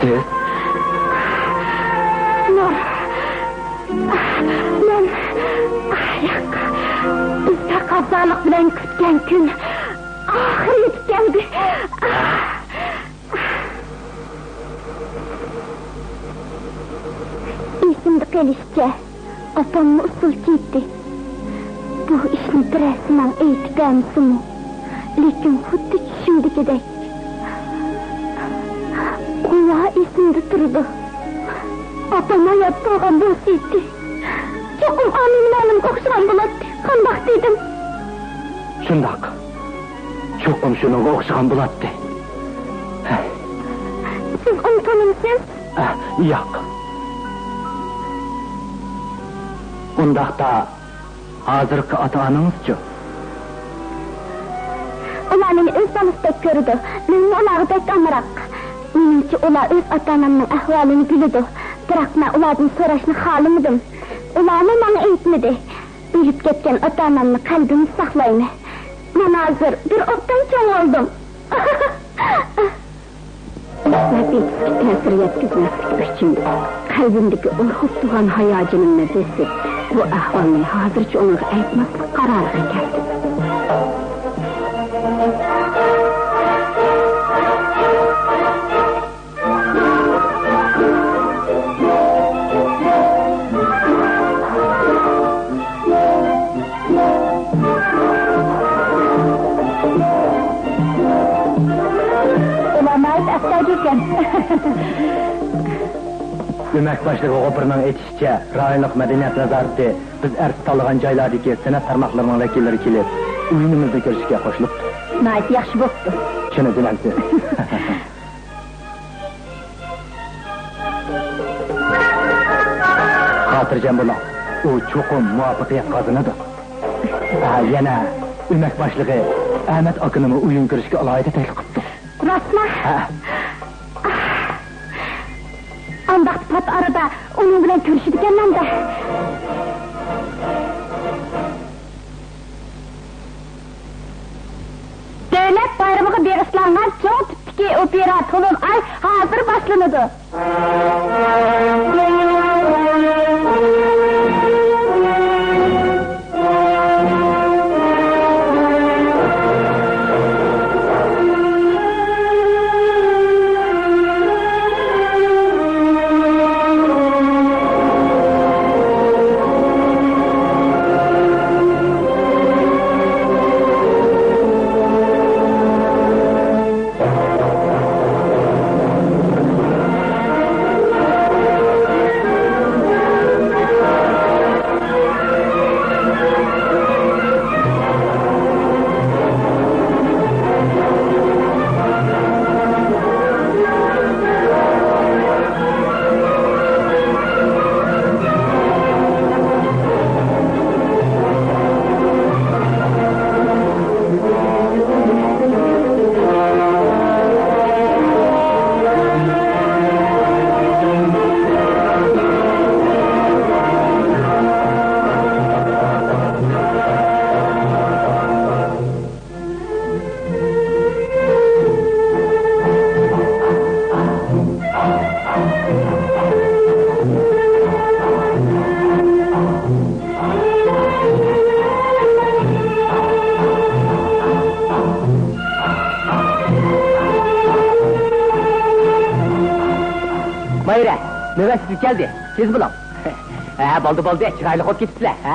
سىز؟ نۇر. مەن، ئاھ، ياق. بىز تەقەززالىق بىلەن كۈتكەن كۈن ئاخىرى يېتىپ كەلدى. ئېسىمدە قېلىشىچە، ئاپاممۇ ئۇسسۇلچى ئىدى. بۇ ئىشنى بىرەرسىماڭ ئېيتىپ بەرمىسىمۇ، لېكىن خۇددى چۈشۈمدىكىدەك. گۇۋاھ ئېسىمدە تۇرىدۇ. ئاپام ھايات بولغان بولسىدى، چوقۇم ئامىنە مۇئەللىمگە ئوخشىغان بولاتتى. قانداق دېدىم؟ شۇنداق. چوقۇم شۇنىڭغا ئوخشىغان بولاتتى. سىز ئۇنى تونۇمسىز؟ ئە، ياق. ئۇنداقتا، ھازىرقى ئاتا-ئانىڭىزچۇ؟ ئۇلار مېنى ئۆز بالىسىدەك كۆرىدۇ. مەنمۇ ئۇلارغا بەك ئامراق. مېنىڭچە، ئۇلار ئۆز ئاتا-ئانامنىڭ ئەھۋالىنى بىلىدۇ. بىراق مەن ئۇلاردىن سوراشنى خالىمىدىم. ئۇلارمۇ ماڭا ئېيتمىدى. ئۆلۈپ كەتكەن ئاتا-ئانامنى قەلبىمدە ساقلايمەن. مەن ھازىر بىر ئوبدان چوڭ بولدۇم. دەپ ئېيتىشقا تەسىر يەتكۈزمەسلىك ئۈچۈن، قەلبىمدىكى ئۇرغۇپ تۇرغان ھاياجىنىمنى بېسىپ، بۇ ئەھۋالنى ھازىرچە ئۇنىڭغا ئېيتماسلىق قارارىغا كەلدىم. ئۇلار ناھايىتى ئەپسەردە ئىكەن. ئۆمەك باشلىقى غوپۇرنىڭ ئېيتىشىچە، رايونلۇق مەدەنىيەت نازارىتى بىز ئەرز تاللىغان جايلاردىكى سەنئەت تارماقلىرىنىڭ ۋەكىللىرى كېلىپ، ئويۇنىمىزنى كۆرۈشكە قوشۇلۇپتۇ. ناھايىتى ياخشى بوپتۇ. شۇنى دېمەمسىز؟ خاتىرجەم بولۇڭ، ئۇ چوقۇم مۇۋەپپەقىيەت قازىنىدۇ. ھە، يەنە ئۆمەك باشلىقى ئەمەت ئاكىنىمۇ ئويۇن كۆرۈشكە ئالاھىدە تەكلىپ قىپتۇ. راستمۇ؟ ھە. ئارىدا ئۇنىڭ بىلەن كۆرۈشىدىكەنمەن-دە. دۆلەت بايرىمىغا بېغىشلانغان چوڭ تىپتىكى ئوپېرا تولۇن ئاي ھازىر باشلىنىدۇ. ماھىرە، نۆۋەت سىزگە كەلدى. تېز بولۇڭ. ھە، بولدى، بولدى. چىرايلىق بولۇپ كېتىپسىلەر، ھە؟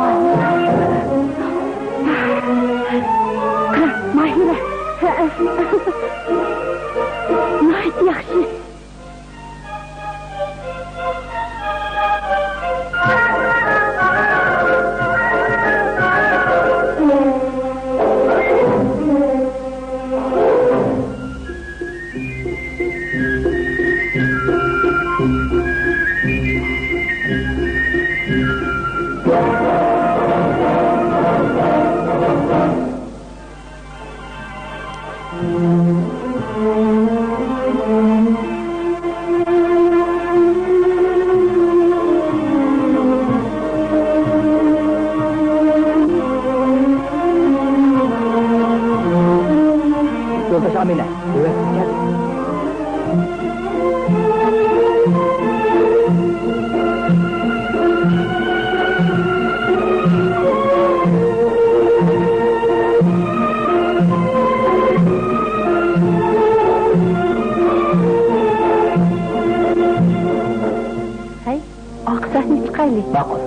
ماھىرە. ماھىرە. ناھايىتى ياخشى. يولداش ئامىنە، نۆۋەت سىزگە كەلدى. ھەي، ئارقا سەھنىگە چىقايلى. ماقۇل.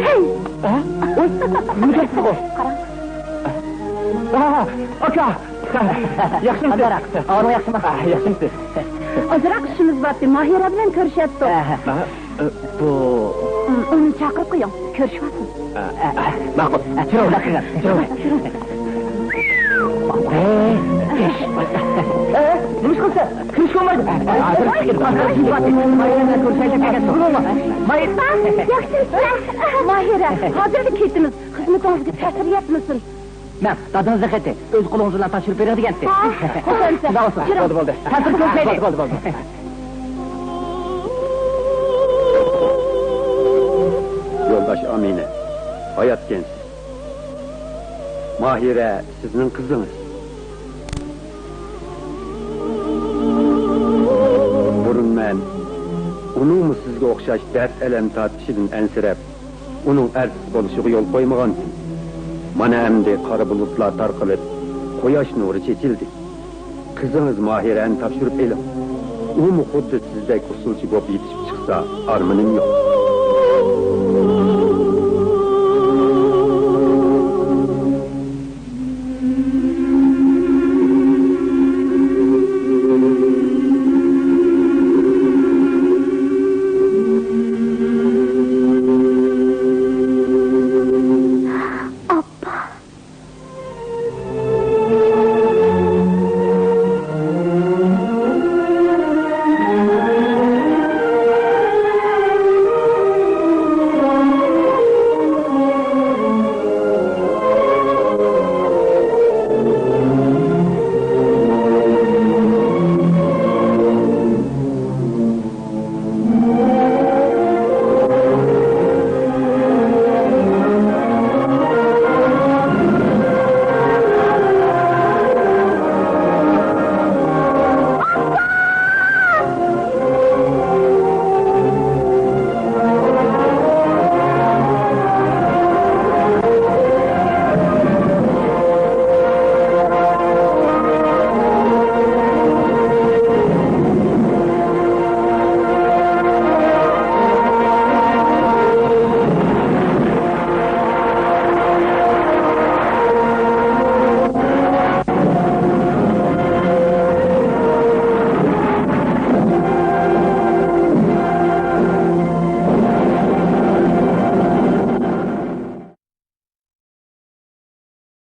ھەي! ھە؟ ۋوي، نېمە گەپ بۇ؟ قاراڭ. ھا، ئاكا! ياخشىمۇسىز؟ ئازراق. ئاۋۇڭ ياخشىمۇ؟ ھە، ياخشىمۇسىز؟ ئازراق ئىشىمىز بارتى، ماھىرە بىلەن كۆرۈشەتتۇق. ھە، ھە. بۇ. ئۇنى چاقىرىپ قويۇڭ، كۆرۈشۈۋالسۇن. ماقۇل. كىرىڭ، كىرىڭ. نېمە ئىش قىلسا؟ كىرىشكە بولمايدۇ. ھازىر كىرىپ، ماھىرە بىلەن كۆرۈشەيلى دېگەن. ماھىرە. ماھىرە، ھازىرلا كېتىمىز. خىزمىتىڭىزگە تەسىر يەتمىسۇن. مەن دادىڭىزنىڭ خېتى ئۆز قولىڭىز بىلەن تاپشۇرۇپ بېرىڭ دېگەنتى. ھە، خوش ئەمىسە. شۇنداق بولسۇن. كىرىڭ. بولدى، بولدى. تەسىر كۆرسەيلى. بولدى، بولدى، بولدى. يولداش ئامىنە، ھاياتكەنسىز. ماھىرە سىزنىڭ قىزىڭىز. ئوخشاش دەرد-ئەلەم تارتىشىدىن ئەنسىرەپ، ئۇنىڭ ئەرسىز بولۇشىغا يول قويمىغانتىم. مانا ئەمدى قارا بۇلۇتلار تارقىلىپ، قۇياش نۇرى چېچىلدى. قىزىڭىز ماھىرەنى تاپشۇرۇپ ئېلىڭ. ئۇمۇ خۇددى سىزدەك ئۇسسۇلچى بولۇپ يېتىشىپ چىقسا، ئارمىنىم يوق.